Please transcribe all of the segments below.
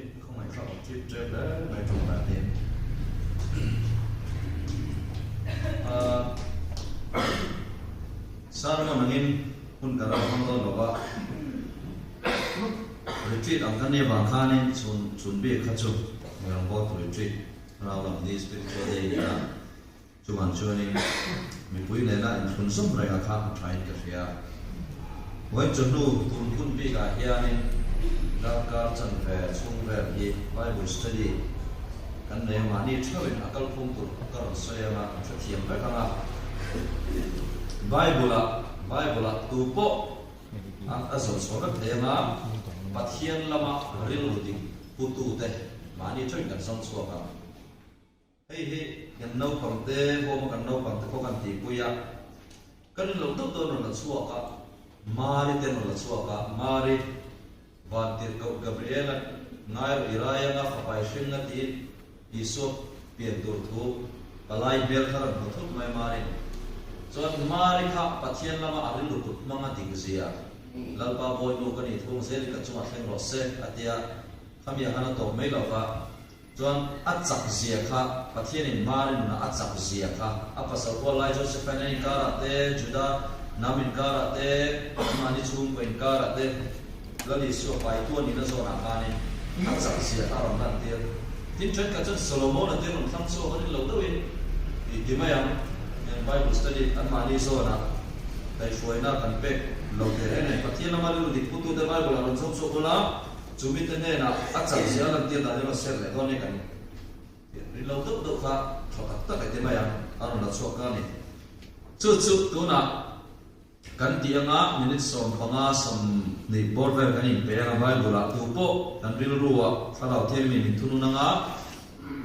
hi khawngaihthlak awm ṭip ṭep hle mai ṭawng dan hi. Sermon angin hun kan rawn hmang dawn lo va, retreat ang kha ni avang khanin chhun chhun bik kha chu Mirang Bawltu Retreat, Rau lam ni Spiritual Day ni a, chuvang chuanin mipui nena inthlun zawm reng a kha a thain ka hria. Vawiin chawhnu tun hun bikah hianin darkar chanve chhung vel hi Bible study kan nei a, mahni theuhin a kalphung tur ka rawn sawi anga an hrethiam vek ang a. Bible-ah Bible-ah tu pawh a zawn chhuah vek thei anga Pathian lama rilru dik putute mahni theuhin kan zawng chhuak ang. Hei hi kan naupangte hawma kan naupangte pawh kan tihpui a, kan inlo deuh dawn rawn la chhuak a, Mari te rawn la chhuak a, Mari Vantirhkoh Gabriela ngai rawh i rai anga fapai hring a tiin Isua pian tur thu palai hmel kha rawn hmu thut mai Mari chuan Mari kha Pathian lama a rilru kut hmang a dik zia Lalpa Bawinu ka nih thung zelin ka chungah thleng rawh se a tia khami a han a tawp mai lova. Chuan a chak zia kha, Pathianin Mari nunah a chak zia kha, a pasal hual lai Josephain an inkarah te, Juda hnam inkarah te, anmahni chhungkaw inkarah te, Lal Isua paitu a nihna zawnah khanin a chak zia kha a rawn lantir. Tin, thenkhat chuan Solomon-a te rawn thlang chhuak a rin lo deuhin tih ti mai ang, Bible study anmahni zawnah kaihhruaina kan pek lo teh reng nen Pathian lama rilru dik putute Bible-ah rawn zawng chhuak ula, Chu mite hnenah a chak zia lantir dan erawh ser leh dawn e kan rin lo deuh deuh kha tha tak tak e ti mai ang a rawn la chhuak ka ni. Chu chu tunah kan tih anga minute 15 20 bawr vel kan inpe anga Bible ah tu pawh kan rilru ah thlarau thiangmi min thunun anga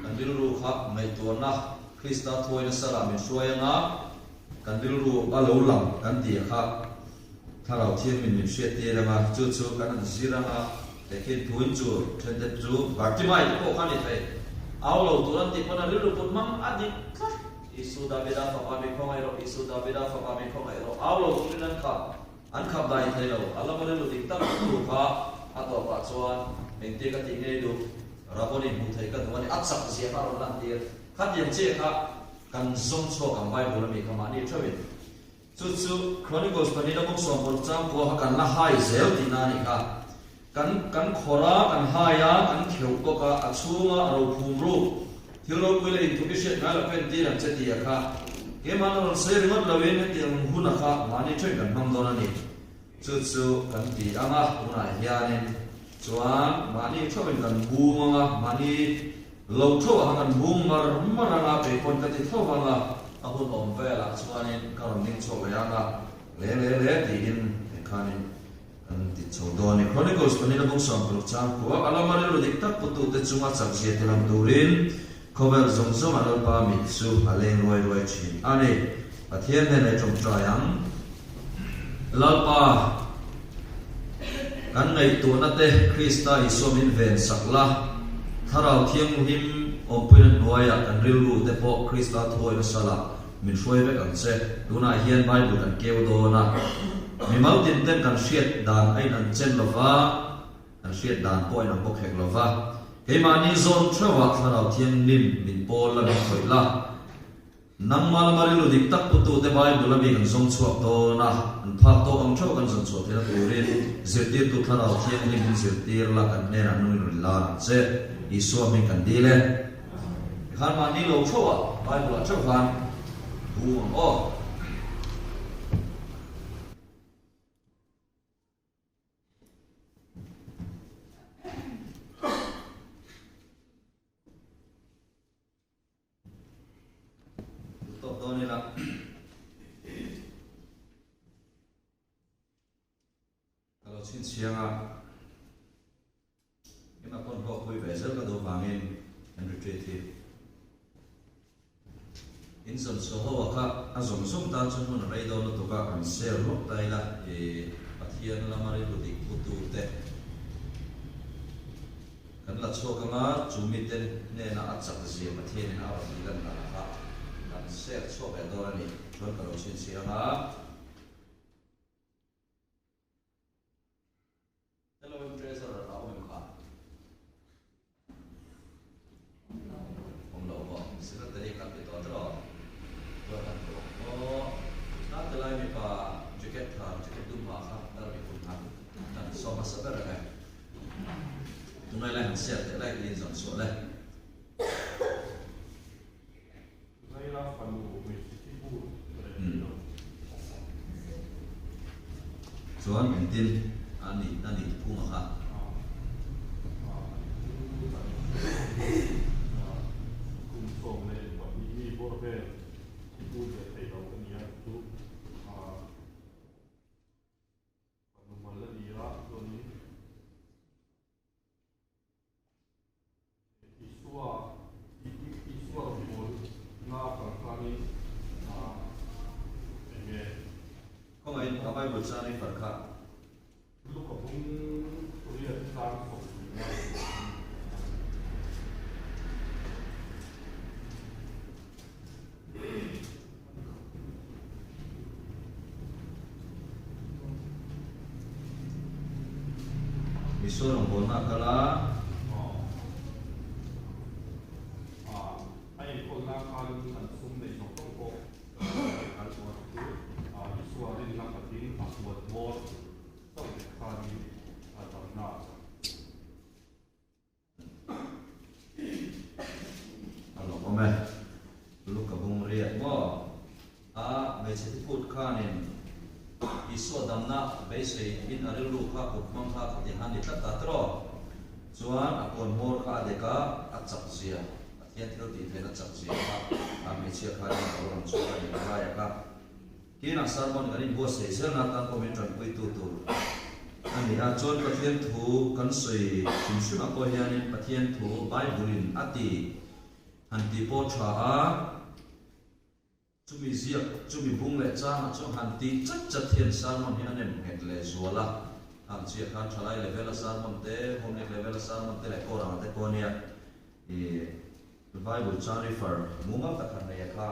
kan rilru kha ngaihtuahna Krista thuai nasa lah min hruai anga kan rilru a lo lang kan tih kha Thlarau thiangmin min hriattir ang a, chu chu kan han zir ang a, tehkhin thuin chu thente chu Bartimai te pawh kha a ni thei. Au lo tur an tih pawn a rilru put hmang a dik tlat. Isu Davida fapa mi khawngaih rawh, Isu Davida fapa mi khawngaih rawh. Au lo turin an khap, an khap dai thei lo. A lama rilru dik tak tu kha a tawpah chuan engtia ka tih ngei duh, Raboni hmuh theih ka duh a ni. A chak zia kha a rawn lantir. Khatiang chiah kha kan zawng chhuak ang Bible ami kha mahni theuhin. Chu chu Chronicles pahnihna bawk 16 chang pawh kha kan la hai zel tihna a nih kha. Kan kan khawrh a, kan hai a, kan kheuh bawk a, a chhunga a rophum ruk thil ropui leh inthup i hriat ngai lo pen tir ang che tih a kha. Keimah na rawn sawi ringawt loin hetiang hun a kha mahni ṭhen kan hmang dawn a ni. Chu chu kan ti ang a, tunah hianin chuan mahni ṭheuhin kan bung ang a, mahni Lo tho a kan bung mar mar anga keipawn ka ti tho vang a, a hun awm velah chuanin ka rawn ding chhuak leh ang a, le le le tiin engkhanin kan ti chho dawn a ni. Chronicles panin a bung 60 chang khuah a lama rilru dik tak putute chunga chakzia ti lang turin khawvel zawng zawnga Lalpa mit chu a leng ruai ruai thin a ni. Pathian hnenah i tawngtai ang. Lalpa, kan ngaihtuahna te Krista Isua min ven sak la, Thlarau Thianghlim awmpuina hnuaiah kan rilru te pawh Krista thuawina salah min hruai vek ang che. Tunah hian Bible kan keu dawn a, mimal tin ten kan hriat dan a in an chen lova, kan hriat dan pawh a in ang bawk hek lova, keimahni zawn theuhah Thlarau Thianghlim min pawl la min khawih la. Nangma lama rilru dik tak putute Bible a mi kan zawng chhuak dawn a, an phak tawk ang theuh kan zawn chhuah theihna turin zirtirtu Thlarau Thianghlim in zirtir la kan hnenah nungin rawn lar ang che. Isua hming kan dil e. Tikhan mahni lo theuh ah Bible ah theuh khan bung ang aw. Tawp dawn ila. Ka lo chhinchhiang a, ema pawn hlawkpui ve zel ka duh vangin kan retreat hi. In zawn chhuah ho a kha a zawm zawm tan chuan hun a rei dawn lutuk a, kan share lawk ta ila i Pathian lama rilru dik putu te. Kan la chhuak anga chu mite hnena a chak zia Pathianin a rawn tih lan dan kha kan share chhuak leh dawn a ni. Chuan ka lo chhinchhiah anga. Hello in treasurer a awm em kha? han share teh lai in zawn chhuah le. Zaila fanu hmeichhe thi bu reh thei lo. Chuan engtin a nih a nih phung a kha. Kum 12 mi bawr vel thi bu leh thei lo a nia chu fanu mal a ni a chuanin Isua Isua rawngbawlna kal khanin eng nge? Khawngaihin a Bible chang refer kha. Luka bung riat tlang khawp nihna. Isua rawngbawlna a kal a. A enkawlna khan an sum neih zawng zawng pawh an uar chu Isua rinna khatin a huat bawr chauh leh khanin a damna a chang. A lawmawm e. Luka bung riat maw? A hmeichhe thuput khanin Isua damna beisei in a rilru kha kut hmang kha khati han ni tlat ta tawh. Chuan a kawn hmawr kha a dek a, a chak zia, Pathian thil tih theihna chak zia kha a hmeichhia khanin a lo rawn chhuak a ni a laia kha. Tin, a sermon kan inbuatsaih zelna atan pawh min tanpuitu tur a ni a. Chuan Pathian thu kan sawi hrim hrimah pawh hianin Pathian thu Bible-in a ti han tih pawh tha a, chumi ziak, chumi bung leh changah chuan han tih chat chat hian sermon hi a nem nghet leh zual a. Khang chiah khan thalai level-a sermon te, home league level-a sermon te leh Korang-a te pawh nia ih Bible chang refer mumal tak han nei a kha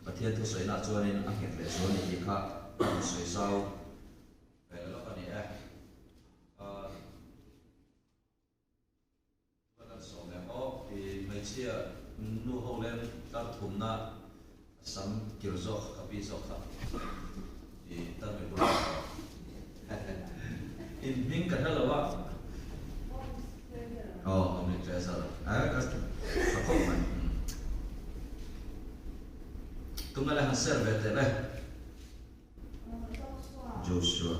Pathian thusawihnah chuanin a nghet leh zual ni tih kha a rawn sawi zau ve la lawk a ni e. Ka kan sawm leh aw i hmeichhia nu ho leng tlar thumna sam kir zawk kha ka pi zawk kha i tar mi bulah in hming ka hre lo a. Aw Homely Treasure eh ka tha khawp mai tunge le han share ve teh le Joshua.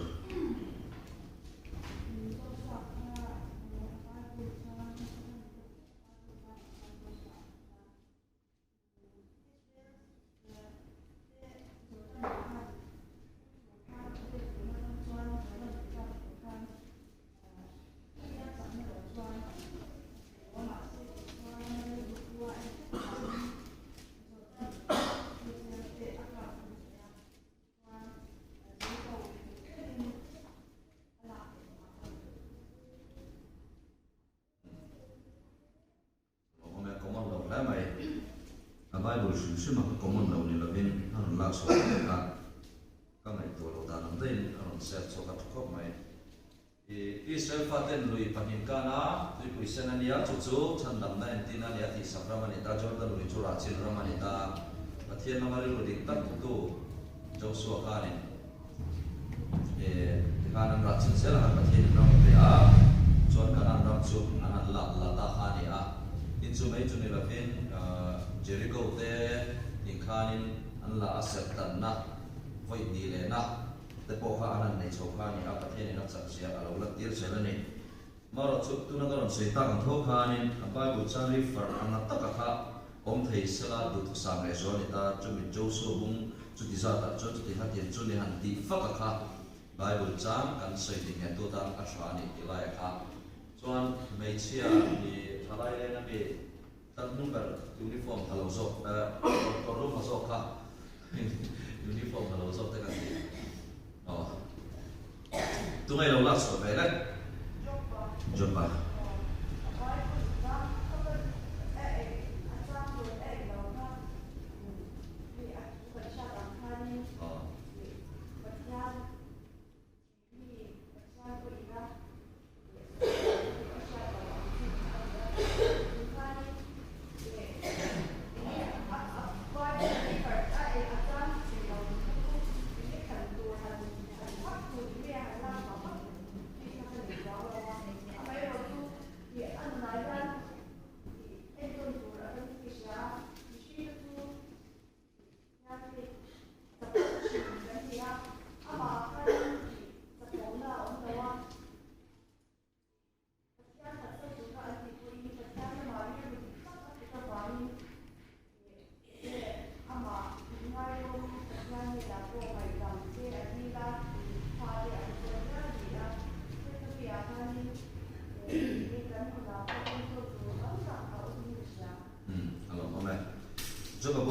Awm e, common lo hle mai. A Bible hrim hrim a ka common lo ni lovin a rawn lak chhuah leh a, ka ngaihtuah loh dan ang daihin a rawn share chhuak a tha khawp mai. I Israel faten lui pahnih kan a, tuipui sen a nia, chu chu chhandamna entin a nia, tihsak ram a ni ta, Jordan lui chu rahchin ram a ni ta. Pathian lama rilru dik tak putu Joshua khanin Tikhan an rah chin zel a, Pathianin ram a pe a, chuan Kanaan ram chu an han la la ta kha a ni a. Tin, chu mai chu ni lovin Jericho te tinkhanin an la a serh tanna, vawi hnih lehna te pawh kha an han nei chho kha a ni a, Pathianin a chak zia a lo la tir zel a ni. Marawh chu tuna ka rawn sawi tak ang tho khanin a Bible chang refer anga taka kha awm thei sela duhthusam leh zual ni ta, chumi Joshua bung chuti zatah chuan chuti hatiang chu ni han tih fak a kha Bible chang kan sawi ti nghet tu tan a tha a nih tih laia kha chuan hmeichhia i thalai leng a mi tlar hnung ber uniform ha lo zawk kawr lum ha zawk kha uniform ha lo zawk te kan ti aw tunge lo lak chhuah ve le Joppa. Aw.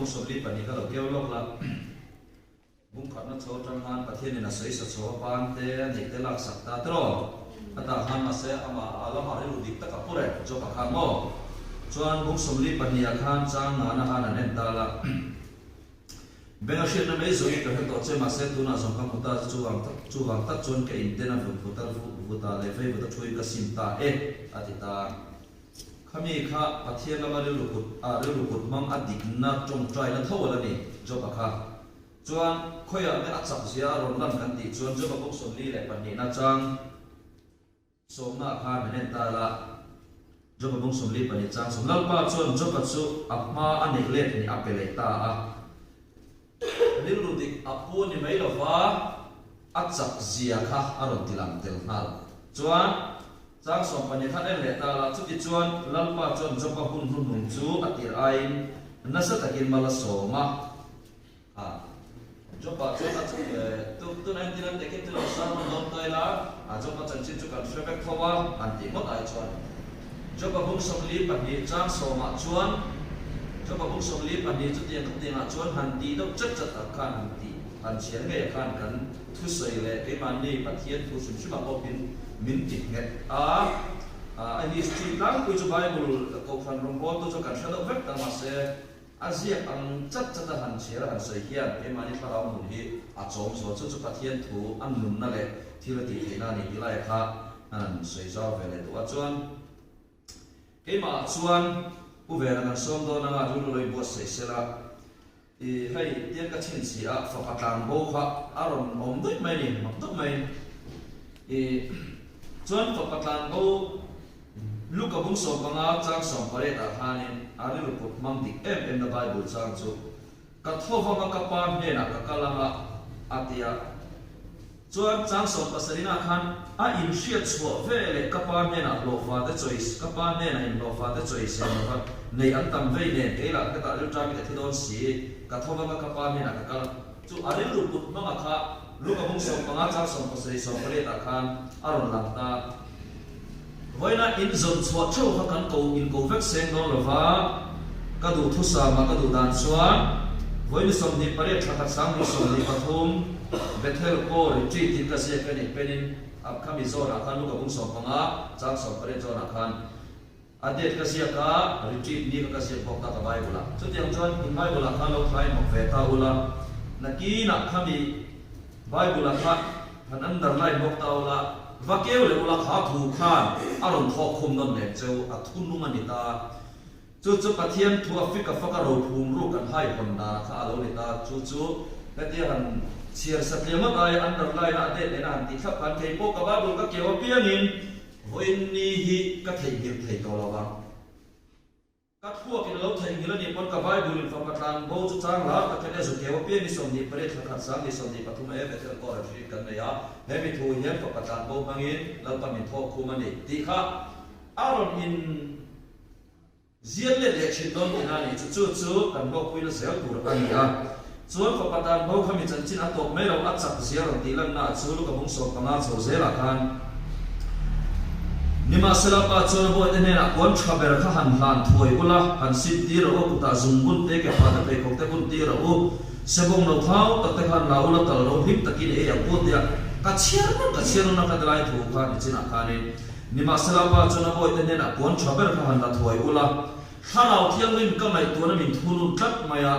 42 kha lo keu lawk la. Bung khatna chho atang khan Pathianin a sawi sa chho a pan te a neih te lak sak ta tiraw? A tah khan mahse amah a lamah rilru dik tak a pu reng Job-a khan maw? Chuan bung 42 ah khan chang nana khan an en ta la. Beng a hriatna mai zawngin ka hre tawh che mahse tunah zawng ka hmu ta che chuvang tak chuvang tak chuan ka inten a vut vut a vut a leh vei vut a thuin ka sim ta e a ti ta. Khami kha Pathian lama rilru kut ah rilru kut hmang a dikna tawngtaina tho a la ni Job-a kha. Chuan khawiah nge a chak zia a rawn lan kan tih chuan Job-a bawk 42 na chang sawmna khan min en ta la. Job-a bawk 42 chang sawm Lalpa chuan Job-a chu a hma a neih let ni a pe leh ta a. Rilru dik a pu ni mai lova a chak zia kha a rawn ti lang tel nghal. Chuan chang 12 khan en leh ta la, chuti chuan Lalpa chuan Job-a hun hnuhnung chu a tir aiin nasa takin mal a sawm a. A Job-ah chuan a chak tu tuna entir an teh khi tilo sermon dawn ta ila, a Job-a chanchin chu kan hre vek tho a, han tih ngawt ai chuan. Job-a bung 42 chang sawmah chuan Job-a bung 42 chutiang khatiangah chuan han tih deuh chat chat ah khan han tih han chhiar ngei ah khan kan thusawi leh keimahni Pathian thu hrim hrimah pawh min min ti nghet a. A history tlangpui chu Bible kohhran rawngbawltu chu kan hre deuh vek ta mahse a ziak ang chat chat a han chhiar a han sawi hian keimahni thlarau nun hi a chawm zual chu chu Pathian thu a nunna leh thil a tih theihna a ni tih lai kha an han sawi zau ve leh duh a chuan keimah ah chuan Pu Vena kan sawm dawn anga rilru lo i buatsaih sela i hei tiang ka chhinchhiah a fapa tlang bo kha a rawn awm daih mai a ni mak deuh mai i chuan fapa tlang bo Luka bung 15 chang 18 ah khanin a rilru kut hmang dik em em na Bible chang chu Ka tho vang a ka pa hnenah ka kal ang a, a ti a. Chuan chang 70 ah khan a inhriat chhuah ve leh ka pa hnenah hlawhfa te chawi ka pa hnenah inhlawhfa te chawi siam lo va nei an tam vei nen kei lah hetah rilṭamin ka thi dawn si, ka tho vang a ka pa hnenah ka kal chu a rilru kut hmanga kha Luka bung 15 chang 70 18 ah khan a rawn lang ta. Vawiina in zawn chhuah theuh kha kan ko in ko vek seng dawn lo va, ka duh thusama ka duh dan chuan vawiin 28 thla khat 2023 Bethel Ko Retreat in ka ziak a nih penin a khami zawnah khan Luka bung 15 chang 18 zawnah khan a date ka ziak a, retreat ni kha ka ziak bawk ta ka Bible ah. Chutiang chuan in Bible ah khan lo thlai hnawk ve ta ula, nakinah khami Bible ah kha han underline bawk ta ula, va keu leh ula kha thu khan a rawn thawk khum nawn leh cheu, a thu nung a ni ta. Chu chu Pathian thu a fik a fak a rophum ruk an hai hawn dan kha a lo ni ta. Chu chu hetia han chhiar satliah ngawt aia underline a a date nena han tih thlap khan kei pawh ka Bible ka keu apiangin vawiin ni hi ka theihnghilh thei tawh lo vang. Ka thluakin a lo theihnghilh a nih pawn ka Bible in fapa tlan bo chu chang lar takin e zu keu apiang ni 28 thla khat 2023 e Bethel pawh retreat kan nei a, he mi thu hian fapa tlan bo hmangin Lalpa min thawk khum a ni tih kha a rawn in zial let leh thin dawn tihna a nih chu. Chu chu kan hlawkpuina zel tur a ni a. Chuan fapa tlan bo kha mi chanchin a tawp mai lo a chak zia rawn tih lanna ah chu Luka bung 15 chho zelah khan Nimahsela pa chuan a bawihte hnenah puan tha ber kha han hlan thuai ula, han sit tir rawh u, kutah zung bun te, ke pha te, pheikhawk te bun tir rawh u, sebawng lo thau tak te khan la ula, tal ro hlim takin ei ang u tia ka chhiar nawn ka chhiar nawn a ka ti lai thu kha nichinah khanin Nimahsela pa chuan a bawihte hnenah puan tha ber kha han la thuai ula, Thlarau Thianghlim ka ngaihtuahna min thunun tlat mai a,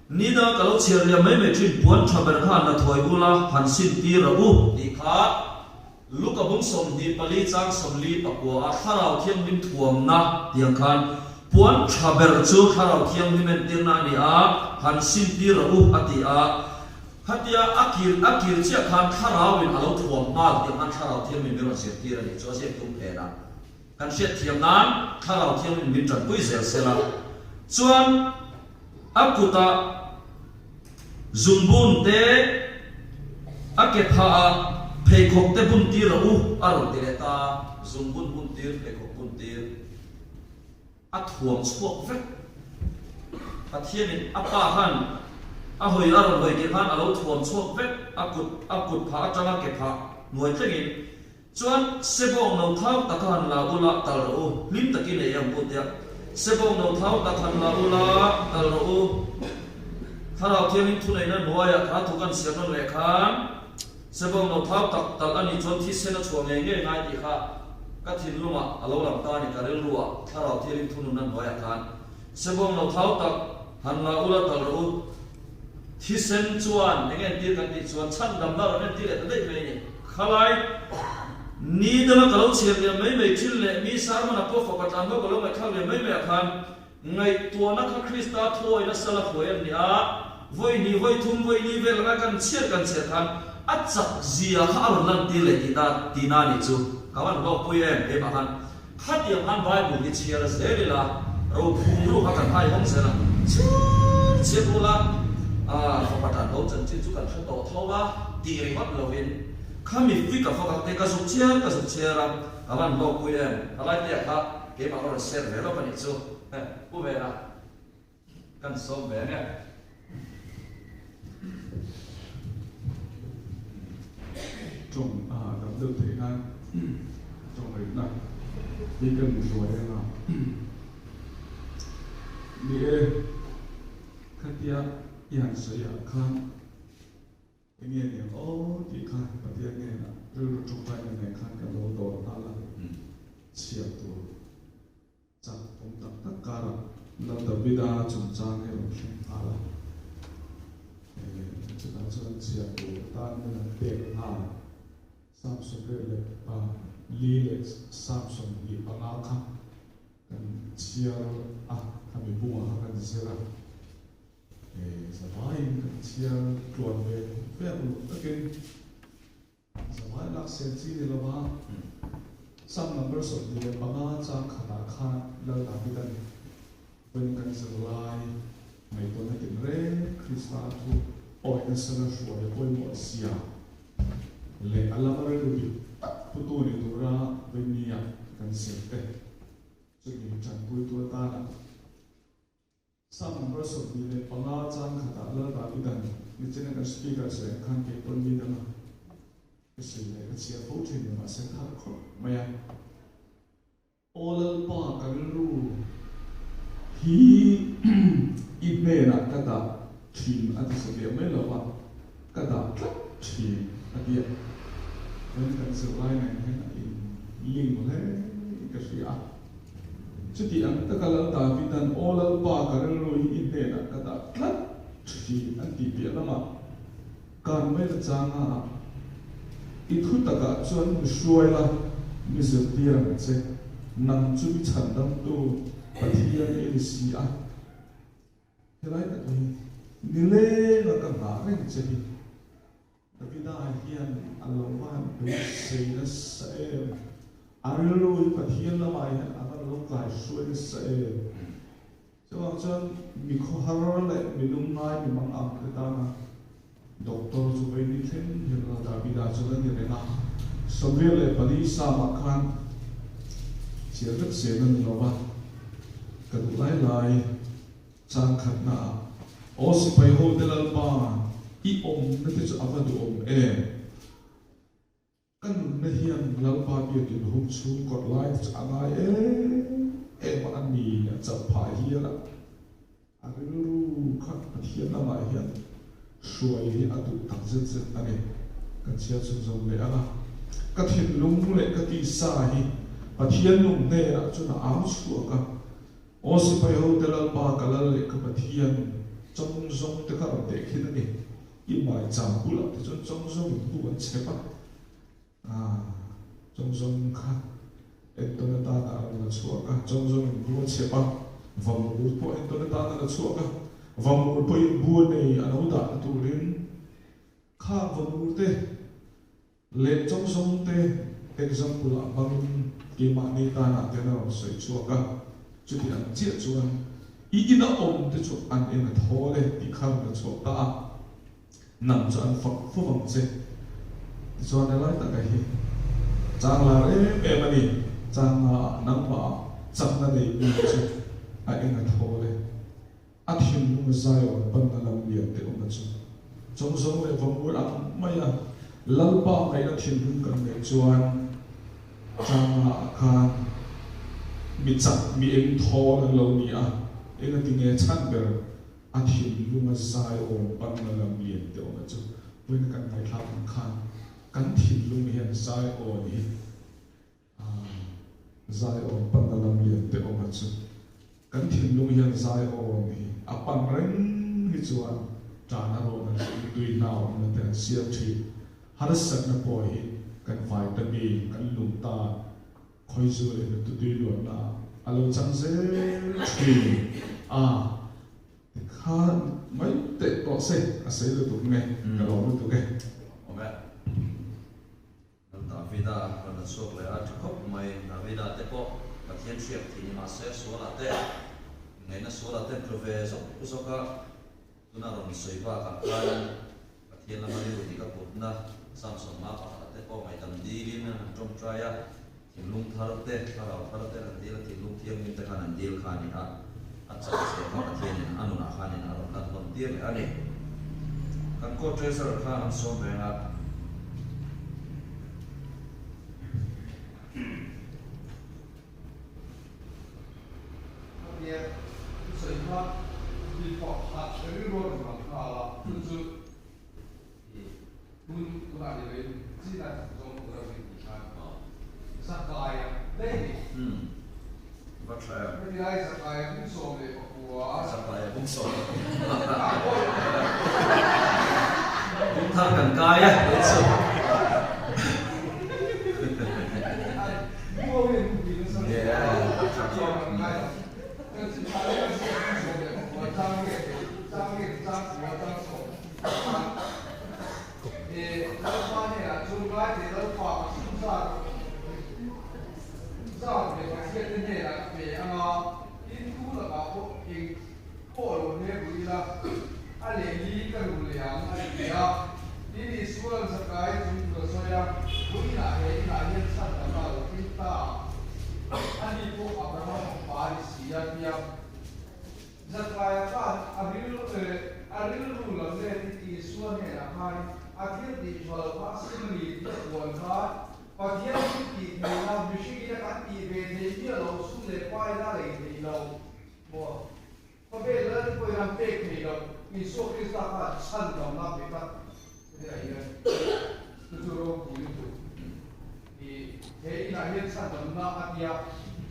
Nida ka lo chhiar liam mai mai thin, puan tha ber kha han la thuai ula, han sin tir rawh u tih kha Luka bung 24 chang 49 a Thlarau Thianghlim thuamna tiang khan puan tha ber chu Thlarau Thianghlim entirna a ni a, han sin tir rawh u a ti a. Khatia a kir a kir chiah khan Thlarauin a lo thuam nghal tiang khan Thlarau Thianghlim min rawn zirtir a nih chu a ziak tum phenah. Kan hriatthiam nan Thlarau Thianghlim min tanpui zel sela chuan a kutah zungbun te, a ke phahah pheikhawk te bun tir rawh u a rawn ti leh ta, zungbun bun tir, pheikhawk bun tir a thuam chhuak vek. Pathianin a pa khan a hawi a rawn hawi kir khan a lo thuam chhuak vek, a kut a kut phah atanga ke phah hnuai thlengin. Chuan sebawng no thau tak han la ula tal rawh u, hlim takin ei ang pu tia. Sebawng no thau tak han la ula tal rawh u. Thlarau Thianghlim thuneihna hnuaiah kha thu kan siam nawn leh khan Sebawng lo thau tak talh a nih chuan thisen a chhuah ngei ngei ngai tih kha ka thinlungah a lo lang ta a ni ka rilruah Thlarau Thianghlim thununna hnuaiah khan Sebawng lo thau tak han la ula talh rawh u. Thisen chuan eng entir kan tih chuan chhandamna rawn entir leh ta daih mai a ni. Khalai, ni danga ka lo chhiar liam mai mai thin leh mi sermon-a pawh fapa tlanbo ka lo ngaihthlak liam mai mai ah khan ngaihtuahna kha Krista thuawina sal a hruai an ni a, vawi hnih vawi thum vawi li vel anga kan chhiar kan chhiar khan a chak zia kha a rawn lantir leh tih ta tihna a nih chu. Ka van hlawkpui em keimah khan. Khatiang khan Bible hi chhiar zel ila, rophum ru kha kan haihawm zel a, chhur chhiat ula, ah fapa tan bo chanchin chu kan hre tawh tho a tih ringawt lovin khami fik a fak te ka zuk chhiar ka zuk chhiar a, ka van hlawkpui em, thalai te ah kha keimah ka rawn share ve lawk a nih chu, pu Vena kan sawm ve nge. Tawng a hahdam deuh theih nan tawng rinna hi kan hruai anga ni e, khatia i han sawi ah khan enge niang aw tih kha Pathian hnenah rilru tawngtaina nen khan kan lo dawr nghal a, chhiar tur. Chak awm tak tak karah Lal Davida chungchang hi a rawn thleng nghal a, chutah chuan chhiar tur atan min an pek nghal. Samson reh leh pa li leh Samson hnih panga kha kan chhiar a, khami bungah kha kan zir a, zavaiin kan chhiar tluan ve ve a uluk takin. Zavai lak sel chi ni lova Psalm number 25 chang khatah khan Lal Davidan vawiin kan zirlai ngaihtuahna tinreng Krista thu awihna sala hruai a pawimawh zia leh a lama rilru dik tak putu ni tura vawinia kan zirte chu min tanpuitu atana Psalm number 25 chang khatah Lal Davidan nichina kan speaker sawi ang khan kei pawn mi danga ka sawi leh ka chhiar fo thin ni mahse thar khawp mai a. Aw Lalpa ka rilru hi i hnenah ka dah thin a ti satliah mai lo va, ka dah tlat thin a ti a. Chuan kan zirlai nen hian a in link hle in ka hria a. Chuti ang taka Lal Davidan, Aw Lalpa, ka rilru hi i hnenah ka dah tlat thin an tih piah lamah kan mai la chang a, I thu takah chuan mi hruai la, mi zirtir ang che, nang chu mi chhandamtu Pathian i ni si a. Helai tak hi nilenga ka nghah reng che hi. Davida hian a lo va han beisei nasa em? A rilru hi Pathian lamah hian a va lo kai hruai nasa em? Chuvang chuan mi khawhar leh mi lungngai mi mang ang te tana doctor chu vei ni thleng hian la Davida chuan a ni reng a. 74 Psalm-ah khan chhiar vek zel a ni lo va, ka duh lai lai. Chang khatnaah, Aw sipai hote Lalpa, i awmna te chu a va duhawm em? Ka nunna hian Lalpa biakin hum chhung kawt lai te chu a ngai em em a, a ni a chauh phah hial a. A rilru kha Pathian lamah hian hruai hi a duh tak zet zet a ni. Kan chhiar chhunzawm leh ang a, ka thinlung leh ka tisa hi Pathian nung hnenah chuan a au chhuak a, Aw sipai hote Lalpa ka lal leh ka Pathian chawng zawng te kha rawn teh khin a ni. I hmai cham bulah te chuan chawng zawng in bu an chhep a, ah chawng zawng kha entawn atana a rawn la chhuak a, chawng zawng in bu a chhep a, vamur pawh entawn atana a la chhuak a, vamur pawhin bu a nei a lo dahna turin khang vamur te Leh chawng zawng te example ah hmangin keimahni tanah ten a rawn sawi chhuak a, chuti ang chiah chuan i ina awm te chu an en a thawl e tih kha rawn la chhuak ta a, nang chu an fak fo vang che. Tichuan helai taka hi chang lar em em a ni, chang nga ah nangmah ah chakna nei mi chu a en a thawl e. A thinlung a Zion panna lam lian te awm a chu chawng zawng leh vamur ang mai a Lalpa ngaihna thinlung kan neih chuan changa ah khan mi chak mi eng thawl an lo ni a, enga tinge chhan ber? A thinlunga zaiawm panna lam lian te awm a chu vawiin kan ngaihthlak ang khan kan thinlung hian zaiawn hi zaiawm panna lam lian te awm a chu kan thinlung hian zaiawn hi a pan reng hi chuan tan a rawn an tui hna awmna te an siam thin. Harsatna pawh hi kan vitamin kan lung tan Khawizu leh nuttu tui luanna a lo chang zel thin a, tikhan mai teh tawh se a sei lutuk nge ka lawm lutuk e. Awm e. Kan Davida rawn la chhuak leh a tha khawp mai. Davida te pawh Pathian hriak thih ni mahse sualah te ngaihna sualah te an tlu ve zawk zawk a, tuna rawn sawi bakah khan Pathian lama rilru dik a putna Samson ma pakhat te pawh ngaihdam dilin an han tawngtai a, thinlung thar te, thlarau thar te an han dil a, thinlung thianghlim te khan an dil kha a ni a, a chak zia kha Pathianin a nunah khanin a rawn lan hlawn tir leh a ni. Kan court treasurer khan an sawm reng a. Nia, thusawi kha mi pakhat rilru a rawn lang nghal a, chu chu i hun tunah ni loin chin a zawng tur a rin tih khan Zakaia daih a ni. Umm, va tha em. Heti lai Zakaia bung 19. Zakaia bung 14. Bung thar kan kai a, kei chu. Ani pawh Abraham fapa a ni si a ti a. Zakaia khan a a rilru lam letin Isua hnenah khan a thil tih tha lo kha a sim a ni tih a puan khan Pathian thil tih theihna mihringin a kan tih ve theih miah lo sum leh pain a lei theih lo maw? Khawvel lal te pawhin an pek thei lo, Isua Krista khan chhan damna pe tlat hetiah hian chu chu ropui lutuk i he inah hian chhan damna a tia,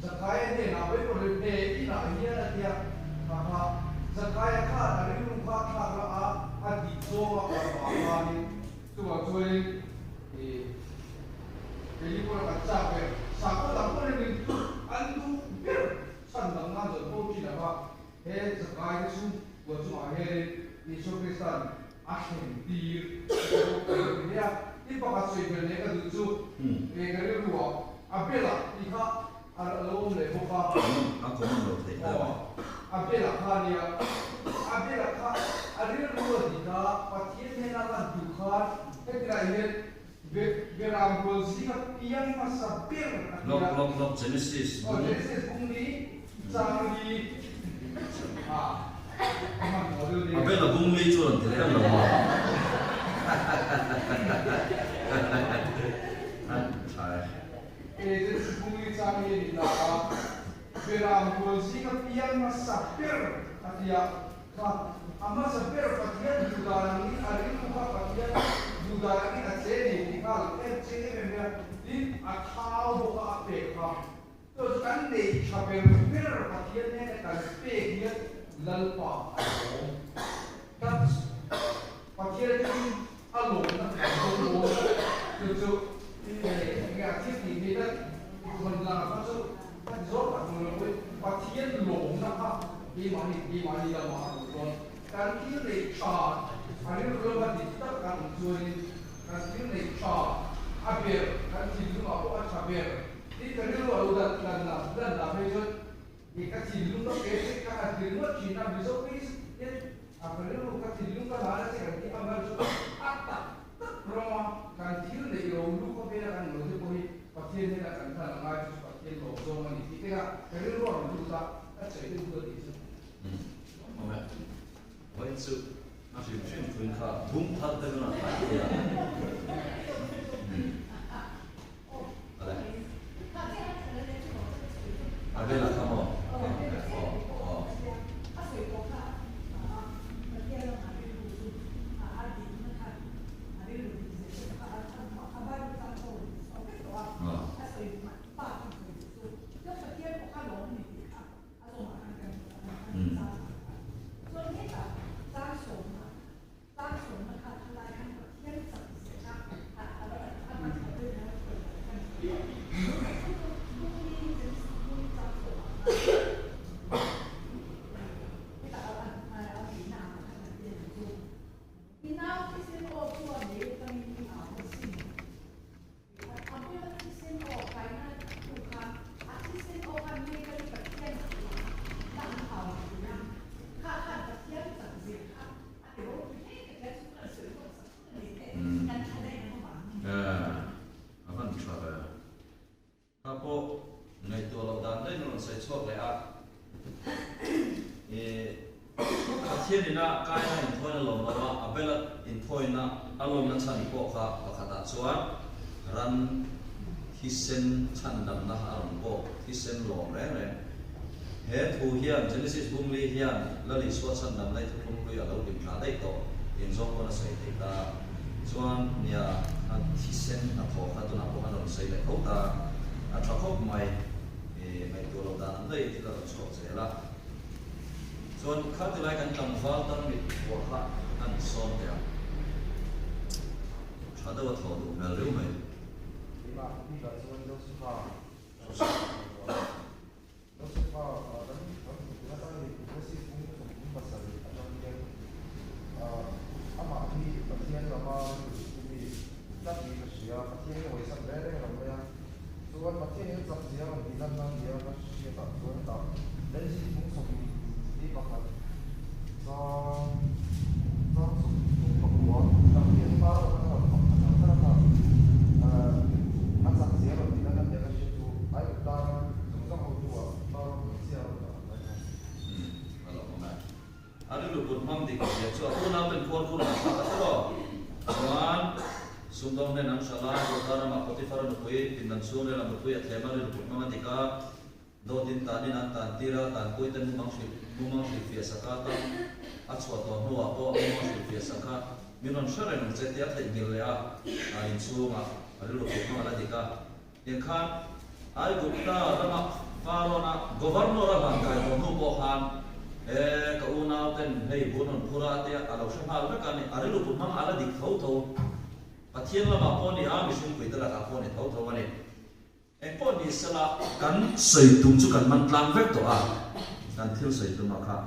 Zakaia hnenah mai pawh rin he inah hian a tia, kha kha Zakaia khan a rilru kha thlak la a, a dik zawng a kal vang khanin chuvang chuanin i keini pawh kan chak ve, sakhaw dang pawh hian an duh ber. Chhan dang nan zawh fo thin ava, he zakai te chu kua chungah hianin Isua Krista'n a thlen tir a lo ti hle a. Tin pakhat sawi ber leh ka duh chu eng ka rilru ah a bel ah tih kha a lo awm leh bawk a. A common lo theih hle mai. A bel ah kha nia, a bel ah kha a rilru a dik a, Pathian hnena lan duh khan hetilah hian Beram rual zinga piang hmasa ber a ti a. Lawk lawk lawk Genesis bung. Genesis bung ni chang li a hman tawh deuh nia. A bel a bung li chu rawn ti leh em lo maw? A tha e. Genesis bung li chang li a ni ta a. Beram rual zinga piang hmasa ber a ti a. Kha a hmasa ber Pathian duhdan angin a rilru kha Pathian duhdan angin a che ni tih kha a lo en chiang em em mai a, tin a thau bawk a a pek kha. Chuan chu kan neih tha ber ber Pathian hnena kan pek hian Lalpa a lawm tlat. Pathian atangin a lawmna kan dawn dawn chu chu enge a thil tih theih tlat hawn lang kha chu ka ti zawk tak lo pawhin Pathian lawmna kha keimahni keimahni lamah a awm dawn. Kan thil neih tha a rilru lama dik tak kan awm chuanin kan thil neih tha a ber kan thinlungah pawh a tha ber tin ka rilru a lo dan dan dan dah phei chuan I ka thinlung ka pe che ka han ti ringawt thin a, Mizo Kristian a ka rilru ka thinlung ka hlan a che kan tih ang chu a tak tak rama kan thil neih lo lu khawvela kan lo te pawh hi Pathian hnena kan hlan a ngai chu chu Pathian lawm zawng a ni tih te kha ka rilru a rawn lut a, ka sawi deuh deuh a tih chu. Awm e. Vawiin chu a hrim hrim thuin kha bung thar te nuna thlai thei a. Awle. A bel a kha maw? Aw aw. sawi chhuak leh a. Ih, Pathian ina Kaina inthawina lawm lo a, Abela inthawina a lawmna chhan pawh kha pakhatah chuan ran thisen chhandamna a rawn pawh thisen lawm reng reng. He thu hian Genesis bungli hian Lal Isua chhandamna i thuthlung hlui a lo hlim thla daih tawh eng zawng pawn a sawi thei ta. Chuan nia a thisen a thaw kha tunah pawh khan a rawn sawi leh tho ta. A tha khawp mai. I ngaihtuah loh dan ang daih thil a rawn chhuak zel a. Chuan kha tilai kan tlangval tarmit phuah kha an sawn teh ang. Tha deuh a thaw duh hmel riau mai. Keimah bikah chuan Josefa Josefa kan kan hmuh atan ni Genesis bung 37 atang hian amah hi Pathian lama mi tlat niin ka hria. Pathian hi hawisan reng reng lo mai a. Chuan Pathian in a chak zia rawn tih lan nan nia ka hriatah chuan hetah Genesis bung 21 chang chang 39 tang hian Pharaoh khan a rawn fak khat ang khat a, a chak zia rawn tih lan nan nia ka hriat chu Aigupta ram zawng zawng hotu ah Pharaoh hmeichhia a rawn dah ang mai kha. A lo awm e. A rilru put hmang dik zia chu a unau ten khuar khur an thlak a tawh. Chuan sumdawng hnen an hralh a, Jordana ramah Potiphar-a nupui, pindan chhungrel a nupui a thlem a rilru put hmang a dik a, dawtin tanin an tan tir a, tanpui ten mumang hrilh mumang hrilhfiah sak a, tan a chhuah tawh hnuah pawh mumang hrilhfiah sak a, min rawn hre reng ang che tih a theihnghilh leh a, an inchhungah a rilru put hmang a la dik a. Tiang khan Aigupta rama Pharaoh-na governor a hlan kai tawh hnu pawh khan, He ka unau ten hei bun rawn phur a tia a lo hre nghal vek a ni, a rilru put hmang a la dik tho tho. Pathian lamah pawh ni a, mihring puite lakah pawh ni tho tho a ni. Eng pawh ni sela kan sawi tum chu kan man tlang vek tawh a, kan thil sawi tum a kha.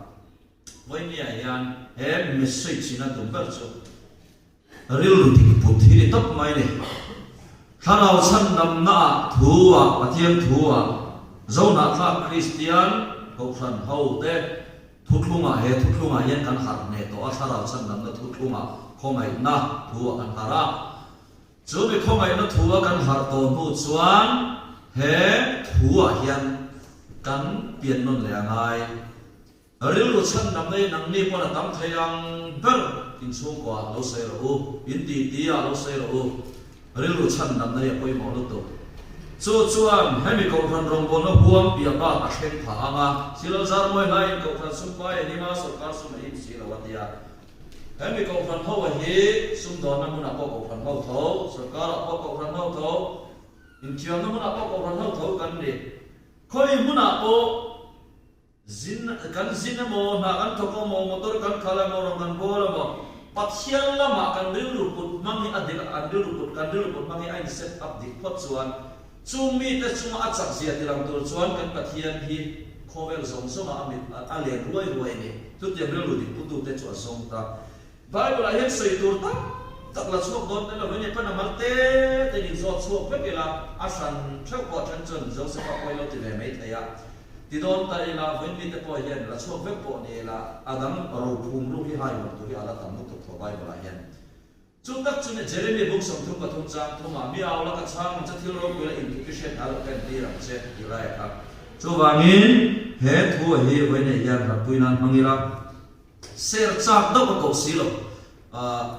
Vawinia hian he message in a tum ber chu Rilru dik put hi ni tawp mai ni. Thlarau chhandamna ah thu ah Pathian thu ah Zohnahthlak Kristian Kohhran ho te thuthlung ah he thuthlung ah hian kan harh hneh tawh a Thlarau chhandamna thuthlung ah khawngaihna thu ah kan harh a. Chu mi khawngaihna thu a kan harh tawh hnu chuan he thu ah hian kan pian nawn leh a ngai. Rilru chhandamna hi nangni pawn a tam thei ang ber inchhungkua ah lo sawi rawh u, in titi ah lo sawi rawh u, rilru chhandamna hi a pawimawh lutuk. Chu chuan hemi Kohhran rawngbawlna huam piah bak a thleng phah ang a, Silal Zarmawi hlaiin Kohhran sumpai a him a, sawrkar sum a him si lo a ti a. Hemi Kohhran ho a hi sumdawnna hmunah pawh Kohhran ho tho, sawrkarah pawh Kohhran ho tho, inthiamna hmunah pawh Kohhran ho tho kan ni. Khawi hmunah pawh. Zin, kan zin emaw, hna kan thawk emaw, motor kan khalh emaw, rawn kan bawl emaw, Pathian lamah kan rilru put hmang hi a dik a, an rilru put, kan rilru put hmang hi a in set up dik phawt chuan chung mite chunga a chak zia ti lang tur chuan kan Pathian hi khawvel zawng zawngah a mit a len ruai ruai a ni. Chutiang rilru dik putute chu a zawng ta. Bible ah hian sawi tur tam tak la chhuak dawn tel lovin i pan a mal te te in zawt chhuak vek ila, a hran theuh pawh then chuan Joseph-a pawh i lo ti ve mai thei a. Ti dawn ta ila, vawiin mite pawh hian la chhuak vek pawh ni ila, a dang rophum ruk hi hai hawn tur hi a la tam lutuk tho Bible ah hian. Chu tak chu ni Jeremy bung 33 chang thumah mi au la ka chhang ang che thil ropui la inthup i hriat hna lo ka entir ang che tih lai a kha. Chuvangin he thu a hi vawiin ah hian ratpui nan hmang ila. Ser chak deuh ka koh si lo.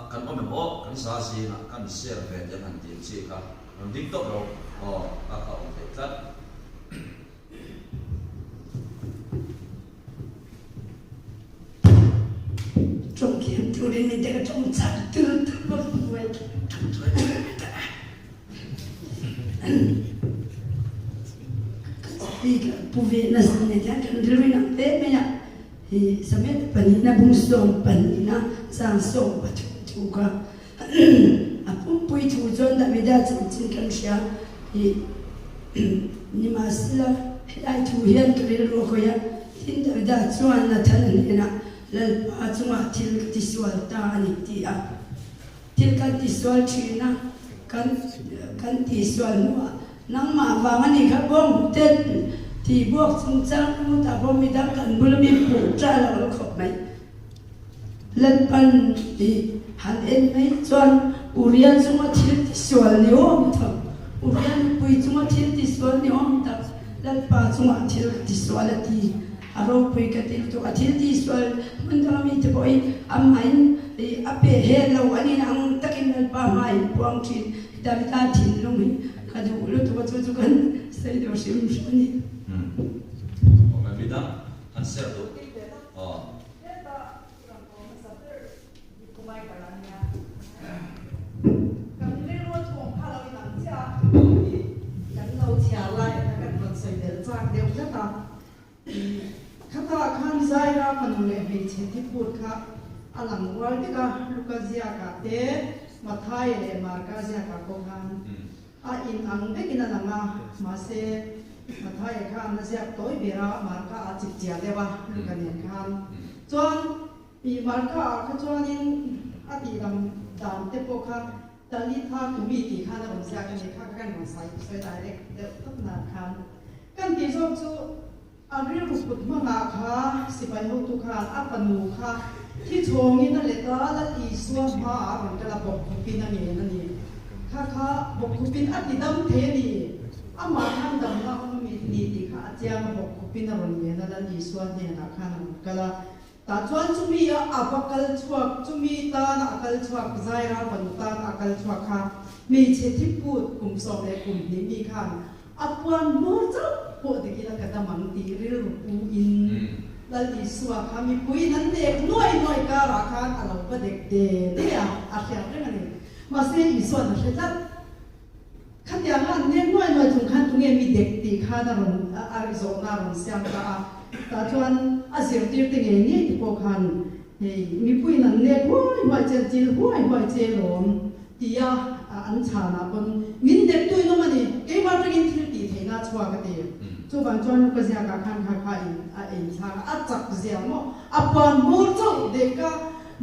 Kan awm em aw, kan za zingah kan ser ve te han tih ang chi kha rawn ding tawp lo aw a kha awm theih tlat. Tawng thiam turin min te ka tawng chak tul tul bawk mai. Pu ve nasa ne hian kan rilru in ang hle mai a. Hi Samuel pahnihna bung 12na chang 13 thu kha a pumpui thu chuan Davida chanchin kan hria hi nimahsela helai thu hian ka rilru a khawih a, tin Davida chuan Nathana hnenah Lalpa chungah thil ka tisual ta a ni ti a, thil kan tisual thin a, kan kan tisual hnuah Nangmah vang a nih kha bawng tet tih buak chungchang u ta pawh midang kan bula mi puh ta lo lo khawp mai. Lalpan tih han en mai chuan Uria chunga thil tisual ni awm tak, Uria nupui chunga thil tisual ni awm tak. Lalpa chungah thil ka tisual a ti. A ropui ka ti lutuk. A thil tisual hmun danga mite pawhin amahin a pe hel lo a nih ang takin Lalpa hma in puang thin. Davida thinlung hi ka duh lutuk a, chu chu kan sawi duh hrim hrim a ni. Awm em midang an share duh aw. Khatah khan Zaira fanu leh hmeichhe thiput kha a lang rual vek a, Luka ziakah te, Mathaia leh Marka ziakah pawh khan a inang vekin a lang a, mahse Mathaia khan a ziak tawi ber a, Marka a chip chiah deuh a, Luka nen khan chuan Ih Marka ah kha chuanin a tih dam dan te pawh kha Talitha Kumi tih khan a rawn ziak a ni kha ka kan rawn sawi sawi direct deuh tawp nan khan kan tih zawk chu a rilru kut hmangah kha sipai hotu khan a fanu kha thi chhawngin a let a, Lal Isua hmaah a rawn kal a, bawkkhupin a ngen a ni kha kha bawkkhupin a ti dam thei a ni amah khan damna a awm a ni tih kha a chiang a, bawkkhupin a rawn ngen a, Lal Isua hnenah khan a rawn kal a. Tah chuan chumi a a va kal chhuak, chumi tana a kal chhuak, Zaira fanu tana a kal chhuak kha hmeichhe thiput kum 12 mi khan a puan hmur chauh pawh dik ila ka dam ang tih rilru pu in Lal Isua kha mipuiin an dek nuai nuai karah khan a lo va dek de de a, a hriat reng a ni. Mahse Isua'n a hre tlat. Khatiang a an nek nuai nuai chung khan tunge mi dek tih khan a rawn a zawhna a rawn siam ta a, tah chuan a zirtir te ngei ngei te pawh khan hei mipuiin an nek huai huai che an chil huai huai che lawm tia an chhanah pawn min dek tuin awm a ni, keimah atangin thil tih theihna a chhuak a ti. Chuvang chuan Luka ziakah khan kha kha in a ei thlak a, a chak zia maw a puan hmur chauh dek a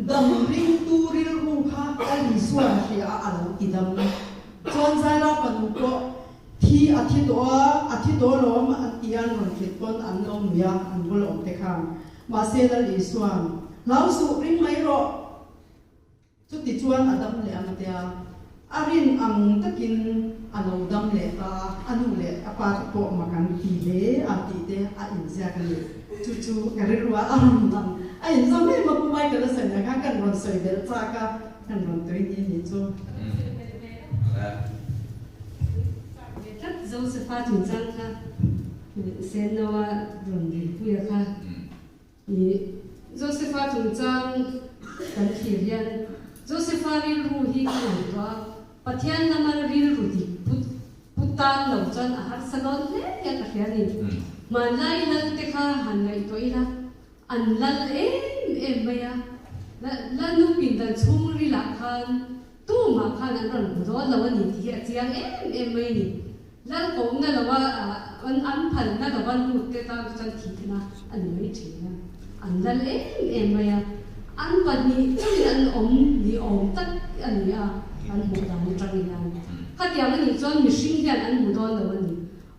dam ringtu rilru kha a Isuan hria a a lo ti dam. Chuan Zaira fanu pawh thi a thi tawh a, a thi tawh alawm an ti a, an rawn hrilh pawn an lo nui a, an bul awm te khan. Mahse Lal Isuan, Hlau suh, ring mai rawh! Chuti chuan a dam leh ang a tia, a rin ang takin a lo dam leh ta a, a nu leh a pa te pawh mak an ti hle a tih te a inziak a ni. Chu chu ka rilru a, a rawn dang a inzawm em a, Pu Michael a sawi na khan kan rawn sawi belh chak a. Kan rawn tui ni ni chu. Tlat Josepha chungchang kha Sennoa rawn rilpuia kha i Josepha chungchang kan thlir hian Josepha rilru hi ka ngaihtuah a, Pathian lama rilru dik put put tan lo chuan a harsa dawn hle hian ka hria a ni. Hmanlai lal te kha han ngaihtuah ila An lal em em mai a, Lalnu pindan chhungrilah khan tumah khan an rawn hmu dawn lo a ni tih hi a chiang em em mai a ni. Lal kohna lova an phalna lova lut te tan chuan thihna a ni mai thin a. An lal em em mai a, an pahnih chauhin an awm ni awm tak a ni a, an hmuh dan atang hian. Khatiang a nih chuan mihring hian an hmu dawn lo a ni.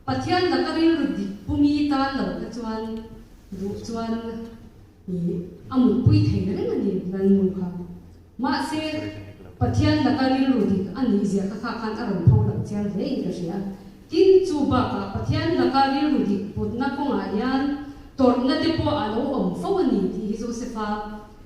Pathian laka rilru dik pumi tan lo te chuan Duh chuan i a mutpui thei reng a ni Lalnu kha. Mahse, Pathian laka rilru dik a nih zia kha kha khan a rawn pho lang chiang hle in ka hria. Tin, chu bakah Pathian laka rilru dik putna kawngah hian tawrhna te pawh a lo awm fo a ni tih hi Josepha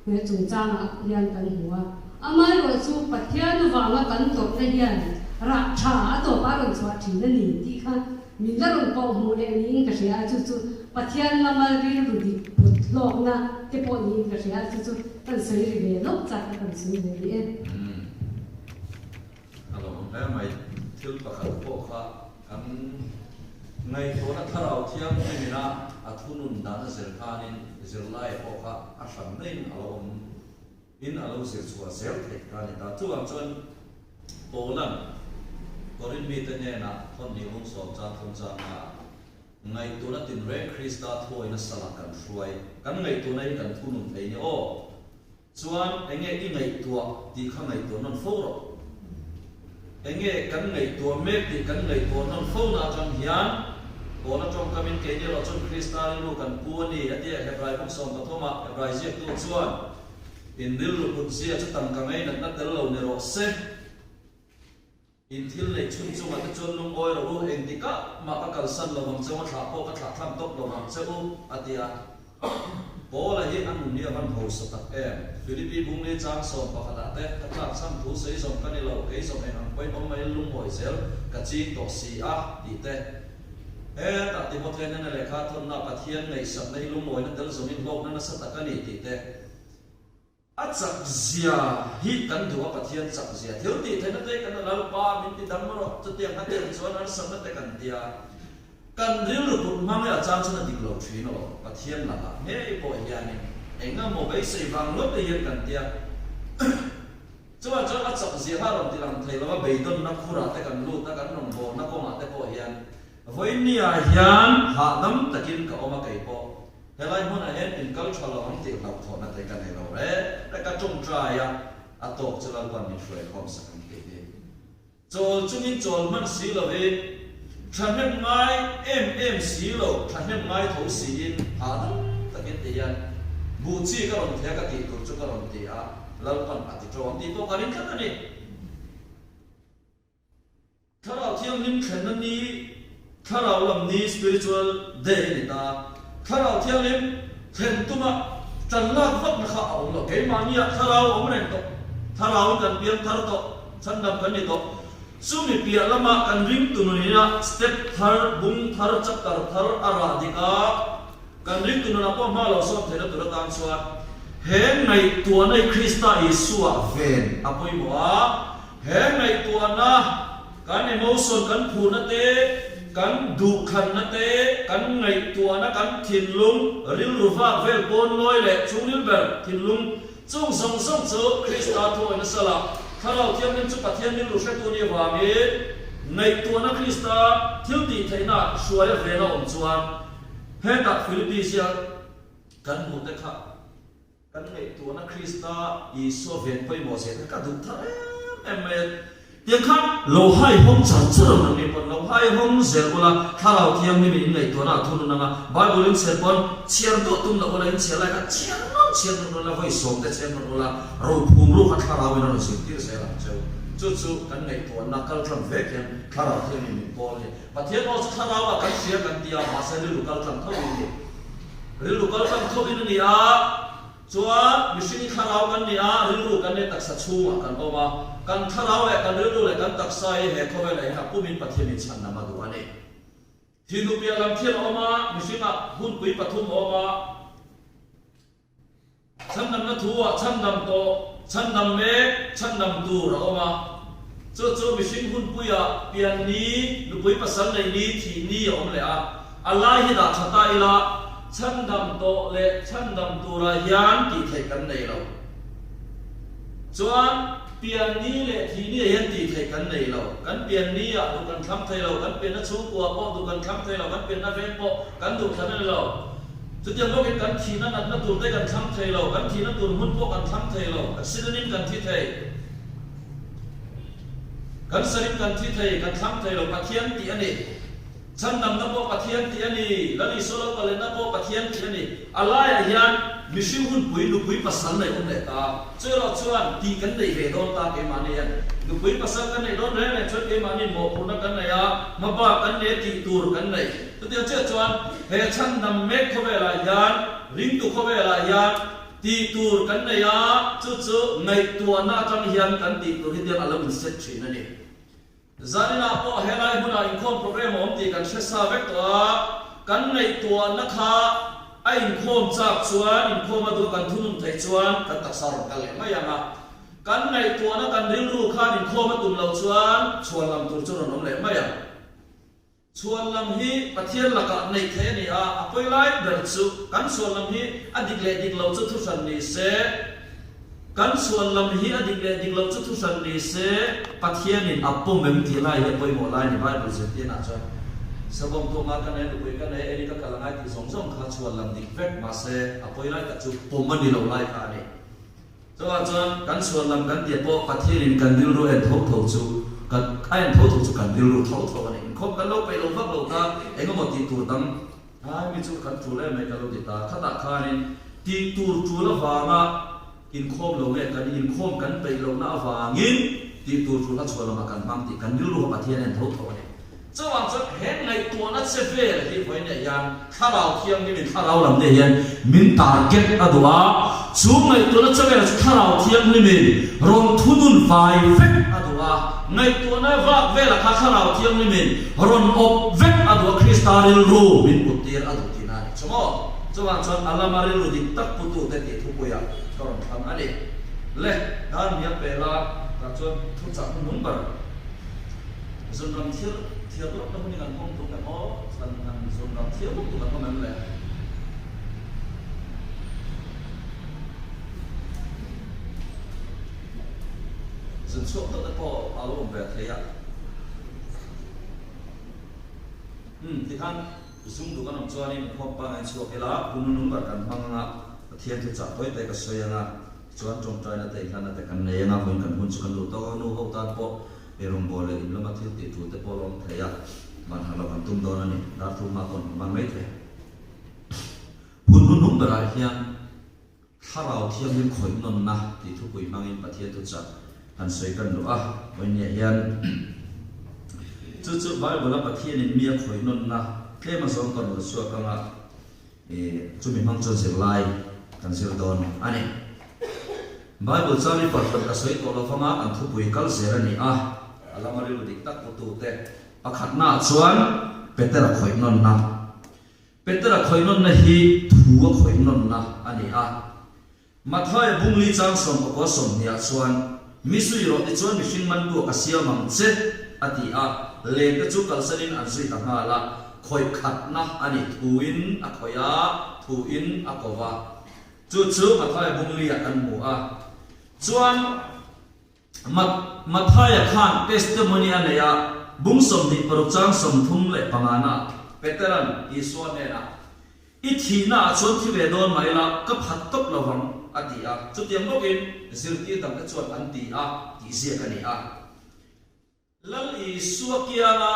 chungchangah hian kan hmu a. Amaherawh chu Pathian avanga kan tawrhna hian rah tha a tawpah a rawn chhuah thin a ni tih kha Min la rawn pawh hmuh leh niin ka hria a, chu chu Pathian lama rilru dik put hlawkna te pawh niin ka hria a, chu chu kan sawi ri ve lawk chak a kan sawi ve rih e. Umm. A lo awm hle mai. Thil pakhat pawh kha kan ngaihtuahna thlarau thianghlim ina a thunun dan a zir khanin zirlai pawh kha a hran daihin a lo awm in a lo zir chhuah zel theih ka ni ta. Chuvang chuan Paula'n Korin mite hnenah thawnhnih bung sawm chang thum changa ngaihtuahna tinreng Krista thuawina salah kan hruai, kan ngaihtuahna hi kan thunun thei ni aw. Chuan enge i ngaihtuah tih kha ngaihtuah nawn fo rawh. Enge kan ngaihtuah mek tih kan ngaihtuah nawn fo na atang hian Paula tawngkamin keini erawh chuan Krista rilru kan pu a ni a ti a, Hebrai bung 13 ah Hebrai ziaktu chuan in rilru kut zia chu tangka ngei natna tel lo ni rawh se. In thil neih chhun chungah te chuan lungawi rawh u, engtikah mah ka kalsan lo vang che u, a thlah pawh ka thlah thlam tawp lo vang che u, a ti a. Paula hi a nun hi a van hausa tak em? Philippi bungli chang 11 ah te, Ka tlak chhan thu sawi zawm ka ni lo, kei zawm eng ang pawhin awm maiin lungawi zel ka ching tawh si a, tih te. Hetah Timothea nena lehkha thawnna Pathian ngaihsakna hi lungawina tel zawmin hlawkna nasa tak a ni, tih te. A chak zia hi kan duh a, Pathian chak zia thil tih theihna te kan Lalpa min ti dam rawh, chutiang kha tiang chuan harsatna te kan tia, kan rilru put hmang hi a chang chuan a dik lo thin aw, Pathian lakah ngei pawh hianin eng emaw beisei vang ngawt te hian kan tia, chuvang chuan a chak zia kha a rawn ti lang thei lo a, beidawnna khurah te kan lut a, kan rawngbawlna kawngah te pawh hian vawinia hian hahdam takin ka awm a kei pawh. Helai hmunah hian in kal tha lo ang tih hlauhthawhna te ka nei lo reng reng a, tawngtai a, a tawk chu Lalpan min hruai khawm sak ang tih hi. Chawl chungin chawl hman si lovin, thahnem ngai em em si lo, thahnem ngai tho siin hahdam takin ti hian buh chi ka rawn thei a, ka tih tur chu ka rawn ti a, Lalpan a ti tawng tih pawh ka ring tlat a ni. Thlarau Thianghlim thlenna ni, Thlarau lam ni, Spiritual Day, a ni ta. Thlarau Thianghlim thlen tuma tan lak vakna kha a awm lo. Keimahniah Thlarau a awm reng tawh. Thlarauin kan piang thar tawh, chhandam kan ni tawh. Chumi piah lama kan ringtu nunina step thar, bung thar, chapter thar a rah dik a, kan ringtu nunah pawh hma lo sawm theihna tur atan chuan he ngaihtuahna hi Krista Isua ven a pawimawh a. He ngaihtuahna, kan emotion, kan phurna te, kan duhthlanna te, kan ngaihtuahna, kan thinlung, rilru vak vel pawn lawi leh chungril ber thinlung chung zawng zawng chu Krista thuawih nasa lah. Thlarau Thianghlim chu Pathian rilru hretu ni avangin ngaihtuahna Krista thil tih theihna hruaia vena awm chuan hetah Philippi ziak kan hmuh te kha Kan ngaihtuahna Krista Isua ven pawimawh zia kha ka duh thar em em mai a. Tiang khan lo hai hawng char char ang nangni pawn lo hai hawng zel ula, Thlarau Thianghlimin in ngaihtuahna a thunun ang a, Bible in chhiar pawn chhiar duah tum loh ula, in chhiar lai kha chhiar nawn chhiar nawn ula, vawi sawmte chhiar nawn ula, rophum ru kha Thlarauin a rawn zirtir zel ang cheu. Chu chu kan ngaihtuahna kal tlang vek hian Thlarau Thianghlim min pawl a ni. Pathian aw chu Thlarauah kan hria kan ti a, mahse rilru kal tlang tho in a ni. Rilru kal tlang tho in a ni a, chuan mihring hi thlarau kan ni a, rilru kan nei taksa chhungah kan awm a, kan thlarau leh kan rilru leh kan taksa hi he khawvelah hian a pumin Pathian in chhan lam a duh a ni. Thihnu piah lam thil a awm a, mihringah hunpui pathum a awm a, Chhandamna thu-ah chhandam tawh, chhandam mek, chhandam tur a awm a. Chu chu mihring hunpuiah pian ni, nupui pasal neih ni, thih ni a awm leh a. A lai hi dah tha ta ila, chhandam tawh leh chhandam turah hian tih theih kan nei lo. Chuan pian ni leh thih ni ah hian tih theih kan nei lo. Kan pian ni ah duh kan thlang thei lo, kan pianna chhungkua pawh duh kan thlang thei lo, kan pianna veng pawh kan duh thlan a ni lo. Chutiang bawkin kan thihna natna tur te kan thlang thei lo, kan thihna tur hmun pawh kan thlang thei lo, accident in kan thi thei, cancer in kan thi thei, kan thlang thei lo, Pathian tih a ni. Chhandamna pawh Pathian tih a ni, Lal Isua lo kallenna pawh Pathian tih a ni. A laiah hian mihring hunpui nupui pasal nei awm leh ta, chu erawh chuan tih kan neih ve dawn ta keimahni hian. Nupui pasal kan neih dawn reng reng chuan keimahni mawhphurhna kan nei a, hmabak kan nei a, tih tur kan nei. Chutiang chiah chuan he chhandam mek khawvelah hian, ringtu khawvelah hian tih tur kan nei a, chu chu ngaihtuahna atang hian kan tih tur hi tiang a lo inset thin a ni. Zaninah pawh helai hmunah inkhawm program a awm tih kan hre sa vek tawh a, kan ngaihtuahna kha a inkhawm chak chuan inkhawm a duh kan thunun theih chuan kan taksa rawn kal leh mai ang a, kan ngaihtuahna kan rilru khan inkhawm a tum loh chuan chhuan lam tur chu rawn awm leh mai ang. Chhuan lam hi Pathian lakah neih theih a ni a, a pawi lai ber chu kan chhuan lam hi a dik leh dik lo chu thuhran ni se, kan chhuan lam hi a dik leh dik lo chu thuhran ni se, Pathianin a pawm em tih lai hi a pawimawh lai a ni Bible zirtirnaah chuan. Savawm tuama ka nei, nupui ka nei, eni ka kal angai tih zawng zawng kha chhuan lam dik vek mahse a pawi lai tak chu pawm a ni lo lai kha a ni. Chuvang chuan kan chhuan lam kan tih pawh Pathianin kan rilru en tho tho chu kan a en tho tho chu kan rilru tho tho a ni. Inkhawm kan lo peih lo vak lo kha eng emaw tih tur dang ai mi chu kan tul em mai ka lo ti ta. Khatah khanin tih tur tul avanga inkhawm lo nge kan inkhawm kan peih lohna avangin. Tih tur chu hla chhuah lamah kan hmang tih kan rilru kha Pathian en tho tho a ni. Chuvang chuan he ngaihtuahna che vel hi vawiinah hian Thlarau Thianghlimin Thlarau lam te hian min target a duh a, chu ngaihtuahna che velah chu Thlarau Thianghlimin rawn thunun fai vek a duh a, ngaihtuahna vak velah kha Thlarau Thianghlimin rawn awp vek a duh a, Krista rilru min put tir a duh tihna a ni. Chawmaw? Chuvang chuan a lama rilru dik tak putute tih thupuiah ka rawn thlang a ni. Le, dan nia pela tah chuan thuchah hnuhnung ber. Zunram thil thiar lawk na hun hi kan hawng tuk em aw? Chhan han zunram thiar lawk tuk an awm em le? Zun chhuak deuh te pawh a lo awm ve thei a. Umm tikhan zung duh kan awm chuanin khawm pangngai chhuak ila hun hnuhnung ber kan hmang anga Pathian thuchah tawi tawi ka sawi anga Chuan tawngtaina te inhlanna te kan nei anga vawiin kan hun chu kan duh tawk a, nu ho tan pawh eirawngbawl leh in lama thil tih tul te pawh a awm thei a, van harh loh kan tum dawn a ni, dar thu hma pawn kan ban mai thei. Hun hnuhnung berah hian Thlarau Thianghlim khawih nawnna tih thupui hmangin Pathian thuchah han sawi kan duh a, vawiinniah hian chu chu Bible-a Pathianin mi a khawih nawnna tlem a zawng ka rawn la chhuak anga, Chumi hmang chuan zirlai kan zir dawn a ni. Bible chang hi parhlan ka sawi tawh lo vanga kan thupui kal zel a ni a, a lama rilru dik tak putute pakhatnaah chuan Petera khawih nawnna. Petera khawih nawnna hi thu a khawih nawnna a ni a. Mathaia bungli chang 19 20 chuan, Mi zui rawh tichuan mihring man tu a ka siam ang che, a ti a, lente chu kalsanin an zui ta nghal a, khawih khatna a ni, thuin a khawih a, thuin a ko va. Chu chu Mathaia bungli-ah kan hmu a. Chuan Mathaia khan testimony a nei a, bung 26 chang 35 na Petera'n Isua hnenah, I thihna ah chuan thi ve dawn mah ila ka phat tawp lo vang, a ti a. Chutiang bawkin zirtir dangte chuan an ti a tih ziak a ni a. Lal Isua kianga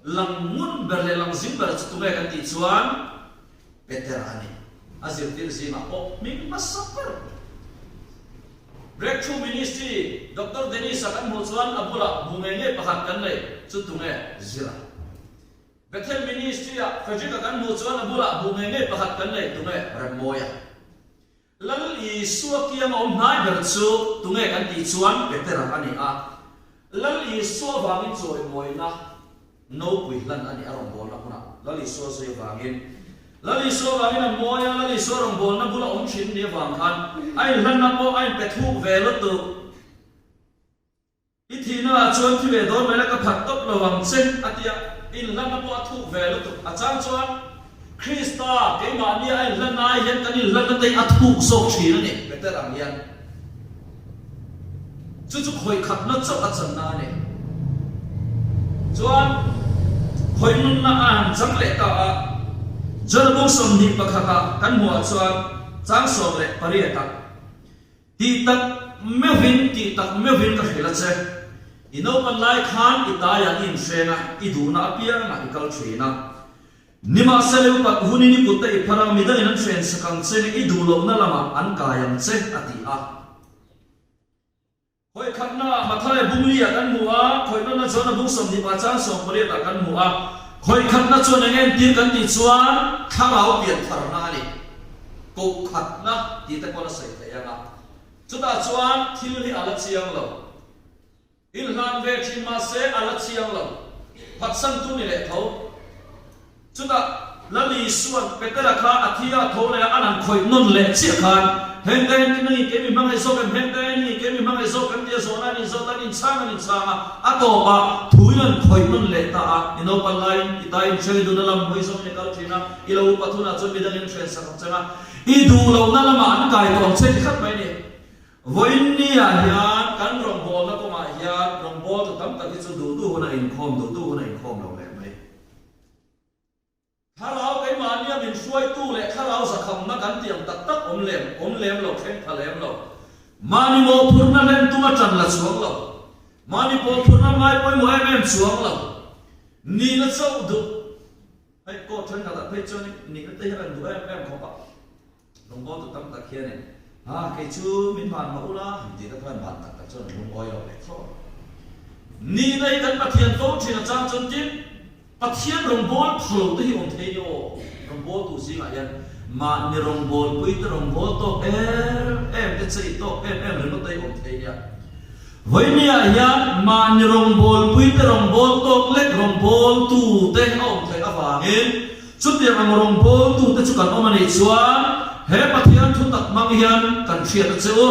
lang ngun ber leh lang zing ber chu tunge kan tih chuan Petera a ni. A zirtir zingah pawh hming hmasa ber. Breakthrough Ministry Doctor Dennis-a kan hmuh chuan a bulah bu ngei ngei pakhat kan nei chu tunge Zira. Bethel Ministry-ah Frederick-a kan hmuh chuan a bulah bu ngei ngei pakhat kan nei tunge Remmawia. Lal Isua kianga awm hnai ber chu tunge kan tih chuan Petera a ni a. Lal Isua vangin chawimawina nopui hlan a ni a rawngbawlna hunah Lal Isua zui avangin. Lal Isua vangin a mawi a, Lal Isua rawngbawlna bula awm thin ni avang khan a inhlanna pawh a inpe thuk ve lutuk. I thihna ah chuan thi ve dawn mai la ka phat tawp lo ang che, a ti a. Inhlanna pawh a thuk ve lutuk. A chang chuan Krista keimahnia a inhlanna ai hian kan inhlanna te hi a thuk zawk thin a ni. Better ang hian chu chu khawih khatna chauh a channa a ni. Chuan khawih nunna a han chang leh ta a, John bung 21 ah kan hmuh ah chuan chang 18 ah, Tih tak meuhin, tih tak meuhin ka hrilh a che. I naupan lai khan i taiah i inhreng a, i duhna apiangah i kal thin a. Nimahsela i upat hunin i kutte i phar ang, midangin an hren sak ang che nge i duh lohna lamah an kai ang che, a ti a. Khawihkhatnaah Mathaia Bungli-ah kan hmu a, khawihnawnna chuan a bung 20 ah chang 18 ah kan hmu a. Khawihkhatna chuan eng entir kan tih chuan thlarau piantharna a ni. Koh khatna tih te pawn a sawi theih ang a, chutah chuan thil hi a la chiang lo. Inhlan ve thin mahse a la chiang lo. Phatsan tu ni leh tho. Chutah Lali Suan Petera kha a thi a tho leh a, an han khawih nawn leh chiah khan, Heng te hian nangin kei mi hmangaih zawk em? Heng te hian nangin kei mi hmangaih zawk em? tia zawhna an inzawt a, an inchhang an inchhang a, a tawpah thuin an khawih nawn leh ta a, i naupan laiin i ta inhriat i duhna lam hawi zawngin i kal thin a, I lo upa thunah chuan midangin hren sak ang cheng a, i duh lohna lamah an kai tawh ang che ti khat mai a ni. Vawiin niah hian kan rawngbawlna kawngah hian rawngbawltu tam tak hi chu duh duh huna inkhawm, duh duh huna inkhawm lo leh mai. Thlarau keimahnia min hruaitu leh thlarau zakhamna kan tih ang tak tak awm lem, awm lem lo, thleng pha lem lo. Mahni mawhphurhna hlen tuma ṭan la chuang lo. Mahni pawhphurhna ngai pawimawh em em chuang lo. Nihna chauh duh. Hei court thenkhatah phei chuan nihna te hian an duh em em khawp a, rawngbawltu tam tak hianin Ha, kei chu min van mah ula, han tih te pawh hian van tak tak chuan an lungawi lo leh thlawt. Nihna hi kan Pathian fo thin a chang chuan tin, Pathian rawngbâwl pha lo te hi awm thei ni aw. Rawngbâwltu zingah hian mahni rawngbâwlpui te rawngbâwl tawk em em te chei tawk em em ringawt te hi awm thei nia. Vawinia hian mahni rawngbâwlpui te rawngbâwl tawk lek rawngbâwltu te a awm theih avangin chutiang ang rawngbâwltu te chu kan awm a nih chuan he Pathian thu tak hmang hian kan hriat a che u.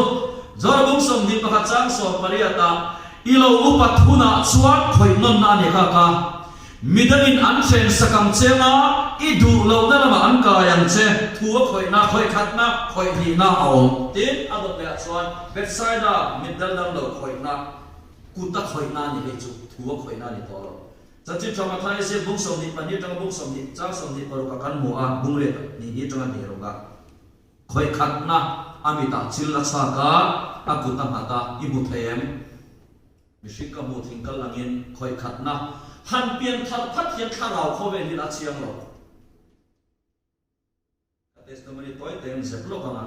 Zorabung 21 chang 18 ah I lo upat hunah chuan khawih nawnna a ni kha ka. Midangin an hren sak ang che anga i duh lohna lamah an kai ang che. Thu a khawihna, khawih khatna, khawih hnihna a awm. Tin, a dawt lehah chuan Bethsaida mit dal dam lo khawihna, kut a khawihna a ni hei chu, thu a khawihna a ni tawh lo. Chanchin tha Mathaia ziak bung 22 atanga bung 20 chang 26 ah kan hmu a, bung riat hnih hnih atanga hnih ruk ah. Khawih khatna a mitah chil a chhak a, a kut a nghat a, i hmu thei em? Mihring ka hmuh thing kal angin khawih khatna han pian thar phat hian thlarau khawvel hi la chiang lo. Ka testimony tawi teng zep lawk ang a.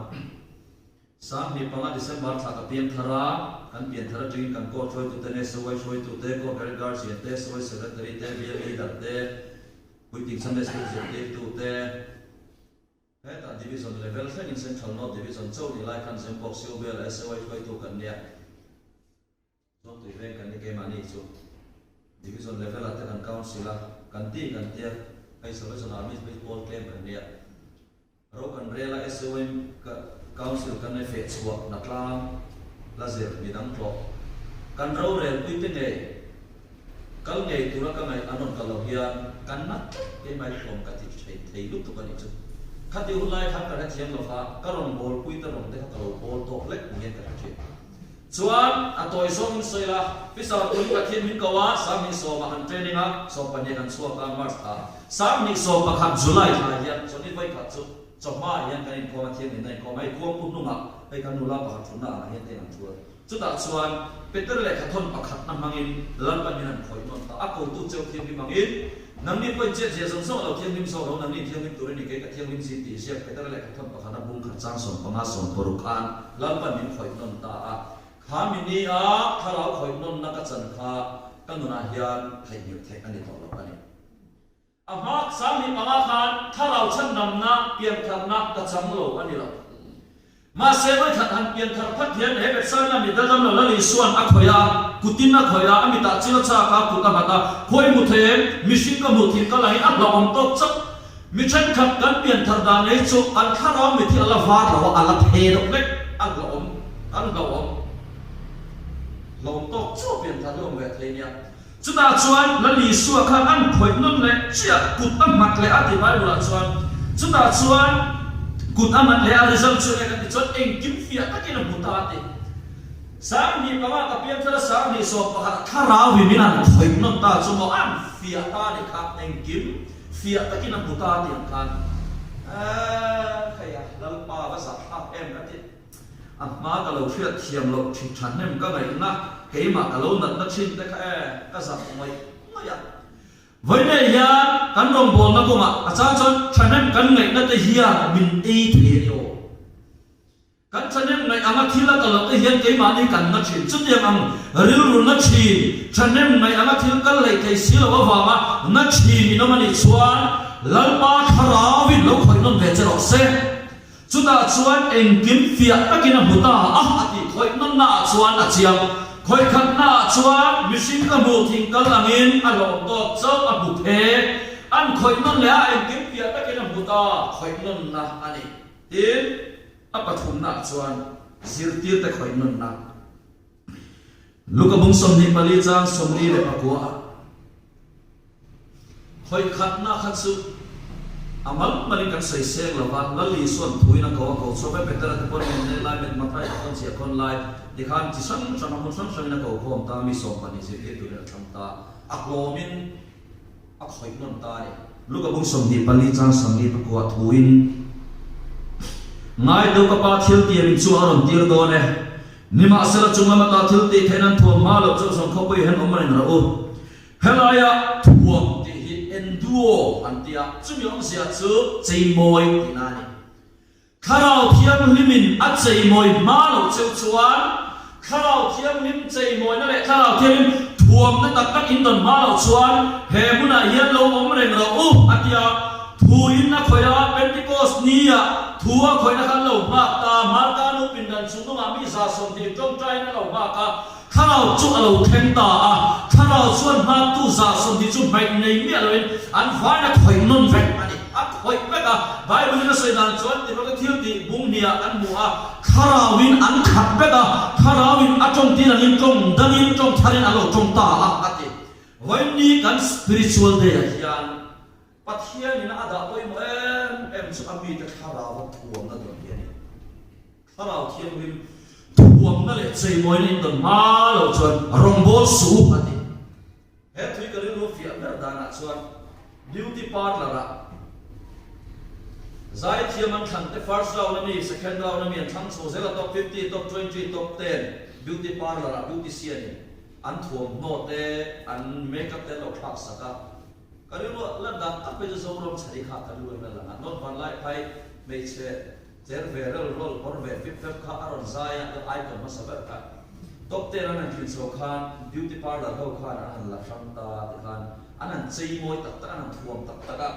2005 December thla ka pian thar a, kan pian thar atangin kan court hruaitute ne SOI hruaitute, court cadet guardian te, SOI secretary te, bial leader te, puitling Sunday school zirtirtute, Hetah Division level thlengin Central North Division cho ni lai khan Zembawk Siobel SOI hruaitu kan nia. Zawngtui veng kan ni keimahni chu Division level ah te kan Council a, kan ti kan tia hei Salvation Army Baseball tlem kan nia. Ro kan rel a SOI Council kan nei feh chhuah na tlang la zir midang tlawh kan rorel pui te ngei Kal ngei tura ka ngaih an rawn kal loh hian kan na tlat keimah i hlawm ka ti thei thei lutuk a nih chu. Khati hun lai khan ka hrethiam lo va, ka rawn bawl pui te rawn te kha ka lo bawl tawk lek niin ka hre thin. Chuan a tawi zawngin sawi la, Fisar turin Pathian min ko a, 2010 ah han training a, 12 kan chhuak a, March thla, 2011 July thla hian chawlhni vawikhat chu chawhma ah hian kan inkhawm a, thianghlimna inkhawm a, hei khuangpu hnungah hei kan nula pakhat thutna ah hian te an thu a. Chutah chuan Peter lehkhathawn pakhatna hmangin Lalpan min han khawih nawn ta. A kotu cheu thianghlim angin, Nangni pawhin chet zia zawng zawng a lo thianghlim zawk lo, nangni thianghlim tur i ni, kei ka thianghlim si tih ziak Peter lehkhathawn pakhata bung khat chang 15 16 khan Lalpan min khawih nawn ta a. Kha mi nia thlarau khawih nawnna ka chan kha ka nunah hian theihnghilh theih a ni tawh lo a ni. A hma 25 khan thlarau chhandamna piantharna ka chang lo a ni lo. Mahse vawikhat han pianthar phat hian he Bethsaida mi daldam lo Lal Isua'n a khawih a, kutin a khawih a, a mitah chil a chak a, kut a nghat a, khawi hmu thei em? Mihring ka hmuh thing ka la hi a hlauhawm tawk chauh. Mi thenkhat kan pianthar dan ei chu kan thlarau mit hi a la var lo a, a la phe deuh hlek, a hlauhawm, kan hlauhawm, hlauhawm tawk chauh a pianthar hi awm ve thei nia. Chutah chuan Lal Isua khan an khawih nawn leh chiah kut a nghat leh a ti Bible ah chuan. Chutah chuan kut a nghat leh a result chu eng a ti chuan engkim fiah takin a hmu ta a ti. 25 ka piang thar a 2011 a thlarau hi min han khawih nawn ta chu maw an fiah ta a ni kha engkim fiah takin a hmu ta a ti ang khan. Eeh hei a Lalpa va zahthlak em ka ti. A hma ka lo hriat thiam loh thin thahnem ka ngaihna, keimah ka lo natna thin te kha e, ka zak ngawih ngawih a. Vawiinei hian kan rawngbawlna kawngah a chang chuan thahnem kan ngaihna te hian min ei thei a ni aw. Kan thahnem ngaih anga thil a kal loh te hian keimahni kan na thin. Chutiang ang rilru na thin, thahnem ngaih anga thil kal hleih thei si loh avanga na thin in awm a nih chuan Lalpa Thlarauin lo khawih nawn ve che rawh se. Chutah chuan engkim fiah takin a hmu ta a, a tih khawih nawnnaah chuan a chiang. Khawih khatnaah chuan mihring ka hmuh thing kal angin a hlawm tawk chauh a hmu phe. An khawih nawn leh a, engkim fiah takin a hmu ta, khawih nawnna a ni. Tin, a pathumnaah chuan zirtirte khawih nawnna. Luka bung 24 chang 49 ah khawih khatna kha chu a mal malin kan sawi seng lo va, Lal Isua'n thuin a ko a ko chhuak e, Petera te pawn men nei lai, met Mathai te pawn chhiah khawn lai tikhan chi hrang hrang a hmun hrang hrangin a ko khawm ta, mi 12 zirtir turin a thlang ta, a hlawmin a khawih nawn ta a ni. Luka bung 24 chang 49 thuin Ngai deuh ka pa thil tiamin chu a rawn tir dawn e. Nimahsela chung lama ta thil tih theihna an thuam hma loh chu zawng khawpui hian awm reng rawh u. Helaia thuam tih hi enduo an ti a, chumi awmzia chu cheimawi tihna a ni. Thlarau Thianghlimin a cheimawi hma loh cheu chuan, Thlarau Thianghlim cheimawina leh Thlarau Thianghlim thuamna tak tak in dawn hma loh chuan he hmunah hian lo awm reng rawh u, a ti a. Thu in a khawih a, Pentecost nia thu a khawihna kha an lo nghak ta, Marka nu pindan chhungnungah mi 120 tawngtaiin a lo nghak a, Thlarau chu a lo thleng ta a, Thlarau chuan nghaktu 120 chu hmaih nei miah loin an vain a khawih nawn vek a ni. A khawih vek a, Bible-in a sawi dan chuan tirhlote thil tih bung hniah an hmu a, Thlarauin an khat vek a, Thlarauin a tawng tir angin tawng dangin tawng tharin an lo tawng ta a, a ti. Vawiin kan Spiritual Day-ah hian Pathianin a dah pawimawh em em chu a mite Thlarau a thuamna dawn hi a ni. Thlarau Thianghlim thuamna leh cheimawina in dawn hma loh chuan rawngbâwl suh u a ti. He thui ka rilru fiah ber danah chuan beauty parlour-ah zaithiam an thlan te first round a mi, second round a mi an thlang chho zel a, top 50, top 20, top 10 beauty parlour-ah beautician in an thuamhnaw te, an make up te an lo thlak sak a. Ka rilru lan dan tak phei chu Zoram chhani kha ka rilru in a lang a, North Vanlaiphai hmeichhe Cher ve rel rawl kawr ve fip fep kha a rawn zai a, ka icon hmasa ber kha. Top ten an han thlin chho khan beauty parlour ho khan an han la hrang ta ti khan an han chei mawi tak tak, an han thuam tak tak a.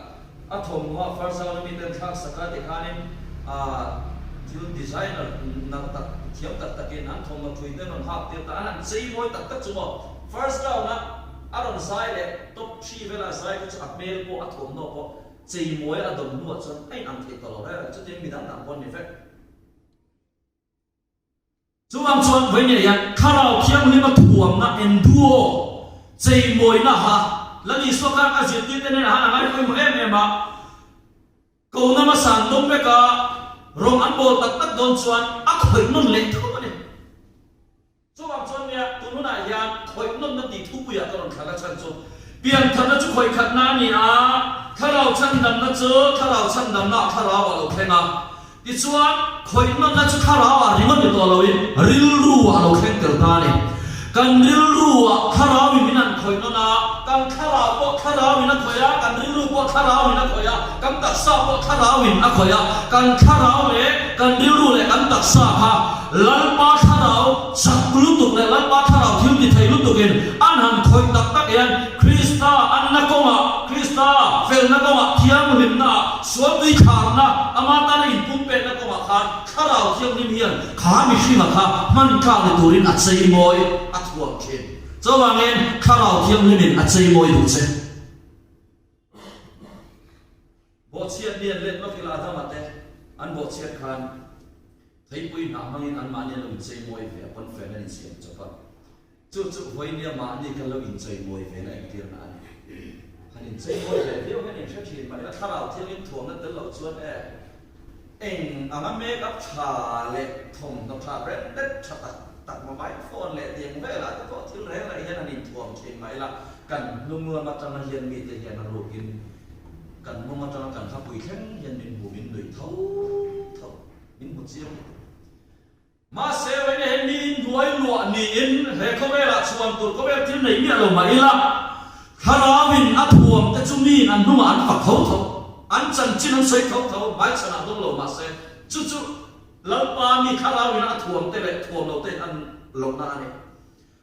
A thawmhnaw a first round a mi ten thlak sak a ti khanin ah thil designer nalh tak thiam tak takin an thawmhnaw thui te an rawn hak tir ta, an han chei mawi tak tak chu maw. First round a a rawn zai leh top three vela zai kha chu a hmel pawh a thawmhnaw pawh Cheimawi a dawn hnuah chuan a inang thei tawh lo reng reng, chutiang midang dang pawh an ni vek. Chuvang chuan vawiin hian Thlarau Thianghlim a thuamna enduo cheimawina ha Lal Isua khan a zirtirte hnenah han a ngai pawimawh em em a, ko nama san dawm veka rawng an bawl tak tak dawn chuan a khawih nawn leh tho a ni. Chuvang chuan nia, tun hunah hian khawih nawnna tih thupuiah ka rawn thlan a chhan chu piantharna chu khawih khatna a ni a, thlarau chhandamna chu thlarau chhandamna ah thlarau a lo thleng a, tichuan khawih nawnna chu thlarau ah ringawt ni tawh loin rilru ah a lo thleng tel ta a ni. Kan rilru ah thlarau in min han khawih nawn a, kan thlarau pawh thlarau in a khawih a, kan rilru pawh thlarau in a khawih a, kan taksa pawh thlarau in a khawih a, kan thlarau leh kan rilru leh kan taksa kha Lalpa thlarau chak lutuk leh Lalpa thlarau thil ti thei lutukin an han khawih tak tak hian Krista anna kawngah, Krista felna kawngah, thianghlimnaah, sualtui tharna, ama tana inpumpekna kawngah khan thlarau thianghlim hian kha mihringa kha hman tlak ni turin a cheimawi a thuam thin. Chuvangin thlarau thianghlimin a cheimawi duh che. Bawhchhiat mi an let lawk ila Adama te an bawhchhiat khan theipui hnah hmangin anmahni an lo incheimawi ve a, pawnfen an insiam chawp a. Chu chu vawinia mahni kan lo incheimawi ve na entirna a ni. Han incheimawi ve viau hian inhre thin mah ila thlarau thiangin thuamna tel loh chuan e eng anga make up tha leh thawmhnaw tha branded tha tak tak mobile phone leh tiang velah te pawh thil reng reng hian han inthuam thin mah ila kan hnung lam atanga hian mite hian a rukin Kan mawng atanga kan hlapui thleng hian min hmu, min nuih tho tho, min hmu chiang lutuk. Mahse, vawiin he mi inhnuai luah niin he khawvelah chhuan tur khawvel thil nei miah lo mah ila, Thlarauin a thuam te chu miin an hnungah an fak tho tho, an chanchin an sawi tho tho, hmaichhanah dawn lo mahse, chu chu Lalpa mi Thlarauin a thuam te leh thuam lo te an lohna a ni.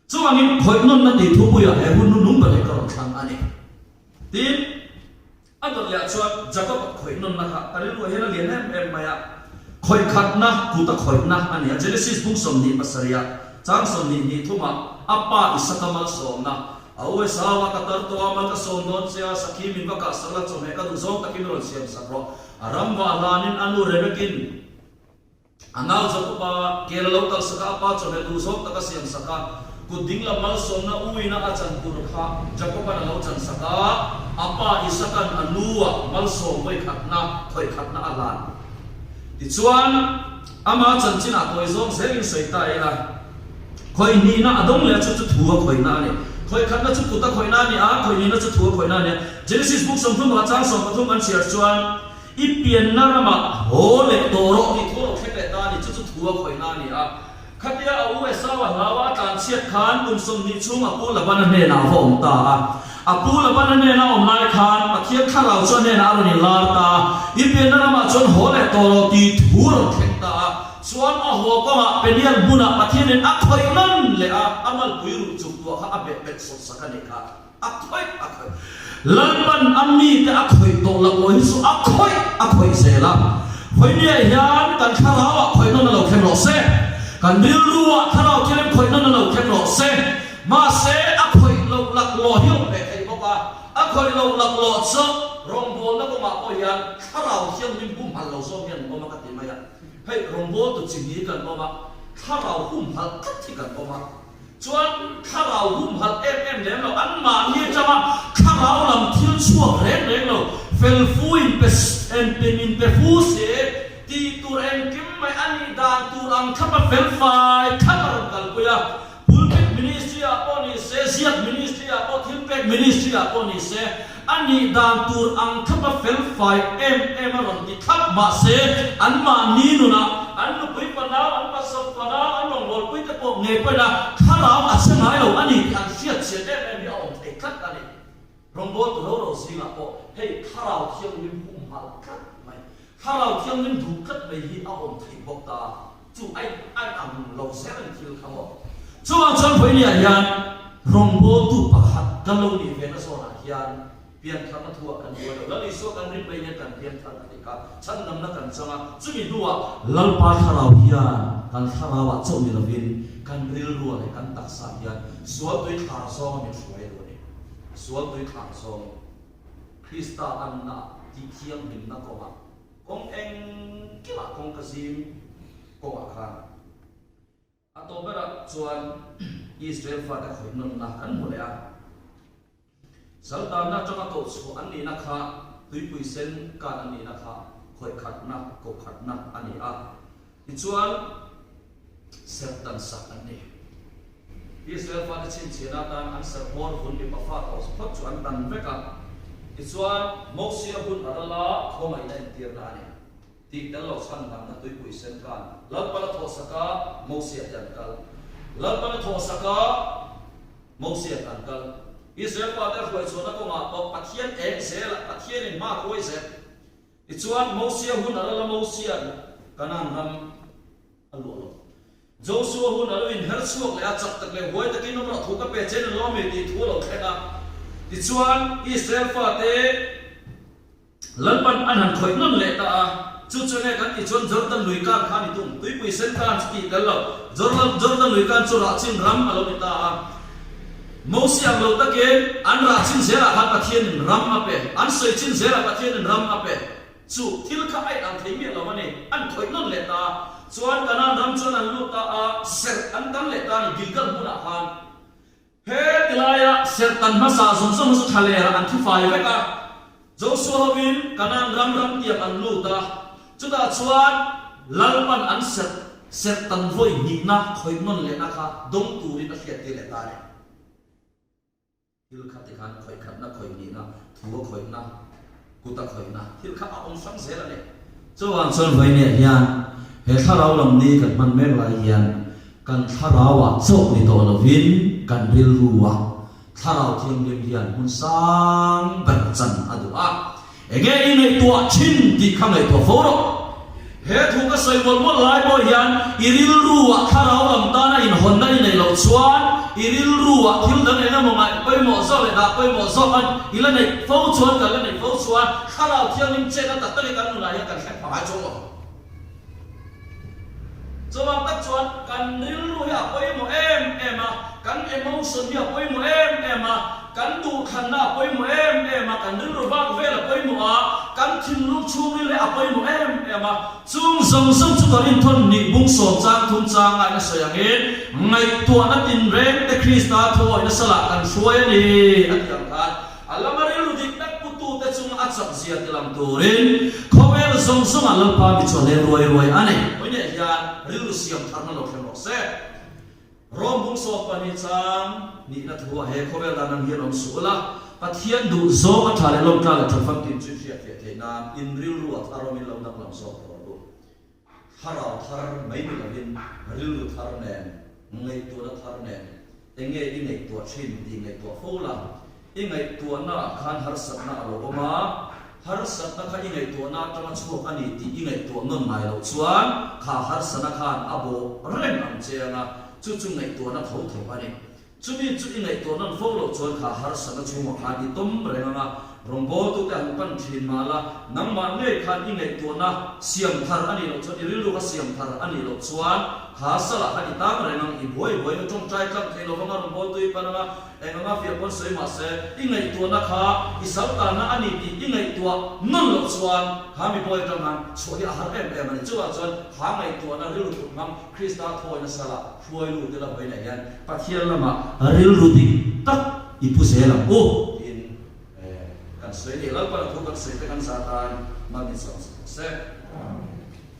Chuvangin khawih nawnna tih thupuiah he hun hnunung ber hi ka rawn thlang a ni. Tin, a dawt lehah chuan Jakob-a khawih nawnna kha ka rilruah hian a lian em em mai a, khawih khatna, kuta khawihna a ni a. Genesis bung 27ah, chang 22 thumah a pa Isaka malsawmna, A u Esau-a ka tar tawh a, mal ka sawm dawn che a, sakhi min va kah sak la, chawhmeh ka duh zawng takin rawn siam sak rawh. A ram vah hlanin a nu Rebekin, A nau Jakoba kel a lo kal sak a, a pa chawhmeh duh zawk tak a siam sak a. Kut ding lam malsawmna uina a chan tur kha Jakoban a lo chan sak a, a pa Isakan a nu ah malsawm vawi khatna, khawih khatna a hlan. Tichuan, ama chanchinah tawi zawng zelin sawi ta ila, khawih hnihna a dawng leh a, chu chu thu a khawihna a ni. Khawih khatna chu kut a khawihna a ni a, khawih hnihna chu thu a khawihna a ni a. Genesis book 31 chang 13 kan chhiar chuan, I pianna ramah haw leh tawh rawh tih thu a lo thleng leh ta a ni, chu chu thu a khawihna a ni a. Khatia a u Esau a hlau a, a tlanchhiat khan kum 20 chhung a pu Labana hnenah a va awm ta a. A pu Labana hnena a awm lai khan Pathian thlarau chu a hnenah a rawn inlar ta a, I pianna ramah chuan haw leh tawh lo tih thu a rawn thleng ta a. Chuan a haw kawngah Peniel hmunah Pathianin a khawih nawn leh a, a malpui ruh chuk tuah kha a beh bet sawt sak a nih kha. A khawih a khawih. Lalpan a mite a khawih tawh loh pawh hi chu a khawih a khawih zel a. Vawinia hian kan thlarauah khawih nawn a lo thleng rawh se. Kan rilruah thlarau thianghlim khawih nawn a lo thleng rawh se. Mahse a khawih loh laklawh hi a awm ve thei bawk a. A khawih loh laklawh chu rawngbawlna kawngah pawh hian thlarau thianghlim humhalh lo zawng hian an awm a ka ti mai a. Hei rawngbawltu chi hi kan awm a, thlarau humhalh tlat hi kan awm a. Chuan thlarau humhalh em em lem lo, anmahni atanga thlarau lam thil chhuak reng reng lo, fel fu in pe en in pe fu se tih tur engkim mai a nih dan tur ang thlap a fel fai thlap a rawn kalpui a. Pulpit ministry ah pawh ni se, ziak ministry ah pawh, thil pek ministry ah pawh ni se, a nih dan tur ang thlap a fel fai em em a rawn ti thlap mah se, anmahni nunah an nupui fanau, an pasal fanau, an rawngbawlpui te pawh ngei pawhin a thlarau a che ngai lo a ni tih an hriat chian em em hi a awm thei tlat a ni. Rawngbawltu ro ro zingah pawh hei thlarau thianghlim humhalh tlat mai, thlarau thianghlim duh tlat mai hi a awm thei bawk ta. Chu a a ang lo zel a ni thil kha maw. Chuvang chuan Vawinia hian rawngbawltu pakhat kan lo nih ve na zawnah hian piantharna thuah kan buai lo. Lal Isua kan rin mai hian kan pianthar ka tih kha chhandamna kan chang a, chumi hnuah Lalpa thlarau hian kan thlarauah chauh ni lovin kan rilrua leh kan taksa hian sual tui thlar zawnga min hruai lo a ni. Sual tui thlar zawng Krista anna tih thianghlimna kawngah Kawng engkimah kawngka zim kawngah khan a tawp berah chuan Israel fate khawih nawnna kan hmu leh a. Saltanna atanga koh chhuah an nihna kha tuipui sen kan an nihna kha khawih khatna, koh khatna a ni a. Tichuan serhtan sak an ni. Israel fate chhinchhiahna atan an serh hmawr vun mipa fa tawh phawt chu an tan vek a. Tichuan Mosia hun a ral a, khawngaihna entirna a ni. Tih tel lo chhan damna tuipui sen khan Lalpan a thawhsak a, Mosia te an kal. Lalpan a thawhsak a, Mosia te an kal. Israel fate a hruai chhuahna kawngah pawh Pathian eng zelah Pathianin hma a hruai zel. Tichuan Mosia hun a ral a, Mosia'n Kanaan ram a luah lo. Josua hun a lo inher chhuak leh a, chak tak leh huai takin awm rawh, thu ka pe che ni lo mi tih thu a lo thleng a. Tichuan Israel fate Lalpan an han khawih nawn leh ta a, chu chu enge kan tih chuan Jordan lui kan kha a ni tung, tuipui sen kan chu tih tel lo, Jordan lui kan chu rah chin ram a lo ni ta a. Mosia ang lo takin an rah chin zelah khan Pathianin ram a pe, an sawi chin zelah Pathianin ram a pe. Chu thil kha a inang thei miah lo a ni. An khawih nawn leh ta a, chuan Kanaan ram chuan an lut ta a, serh an tan leh ta a ni Gilgal hmunah khan. He tilaia serh tan hmasa zawng zawng chu thlalerah an thi fai vek a, Josua hovin Kanaan ram ram tiang an lut a, chutah chuan Lalpan an serh serh tan vawi hnihna khawih nawn lehna kha dawng turin a hriattir leh ta a ni. Thil kha tikhan khawih khatna, khawih hnihna, thu a khawihna, kut a khawihna, thil kha a awm hrang zel a ni. Chuvang chuan vawinia hian he thlarau lam ni kan hman mek lai hian kan thlarauah chauh ni tawh lovin kan rilruah thlarau thianghlim hian hmun sang ber chan a duh a. Enge i ngaihtuah thin tih kha ngaihtuah fo rawh. He thu ka sawi mawlh mawlh lai pawh hian i rilruah thlarau lam tana inhawnna i neih loh chuan i rilruah thil dang eng emaw ngaih pawimawh zawk leh dah pawimawh zawk an i la neih fo chuan kan la neih fo chuan thlarau thianghlim chetna tak tak hi kan nunah hian kan thleng pha ngai chuang lo. Chuvang tak chuan kan rilru hi a pawimawh em em a, kan emotion hi a pawimawh em em a, kan duhthlanna a pawimawh em em a, kan rilru vak vel a pawimawh a, kan thinlung chhungril hi a pawimawh em em a. Chung zawng zawng chu ka rinthawn nih bung sawm chang thum chang aiin a sawi angin, ngaihtuahna tinreng te Krista thuawihna salah kan hruai a ni a tih ang khan, A lama rilru dik tak putute chunga a chak zia ti lang turin khawvel zawng zawngah Lalpa mi chu a leng ruai ruai a ni. Vawiinah hian rilru siam tharna lo thleng rawh se. Rom bung 12 chang nihna thu ah he khawvel dan ang hian awm suh ula, Pathian duh zawng a tha leh lawmtla leh tha famkim chu i hriat fiah theih nan in rilru a thar awmin lo danglam zawk tawh rawh u. Thlarau thar mai ni lovin rilru thar nen, ngaihtuahna thar nen, enge i ngaihtuah thin tih ngaihtuah fo la, i ngaihtuahnaah khan harsatna a lo awm a. Harsatna kha i ngaihtuahna atanga chhuak a ni tih i ngaihtuah nawn ngai loh chuan kha harsana khan a bawh reng ang che anga chu chu ngaihtuahna tho tho a ni. Chumi chu i ngaihtuah nawn fo loh chuan kha harsatna chhungah khan i tawm reng anga rawngbawltute han pan thin mah la, nangmah ngei khan i ngaihtuahna siam thar a nih loh chuan, i rilru kha siam thar a nih loh chuan kha salah khan i tang reng ang, i buai buai na tawngtai tlang thei lo vanga rawngbawltu i pan anga, Eng anga fiah pawn sawi mah se, i ngaihtuahna kha i saltanna a ni tih i ngaihtuah nawn loh chuan kha mi pawi atang khan chhuah hi a har em em a ni. Chuvang chuan kha ngaihtuahna rilru thut hmang Krista thawina sala hruai lut ila vawiinah hian Pathian lamah rilru dik tak i pu zel ang u tiin kan sawi a ni. Lalpan a thu kan sawi te kan zah tan mal min sawm sak rawh se.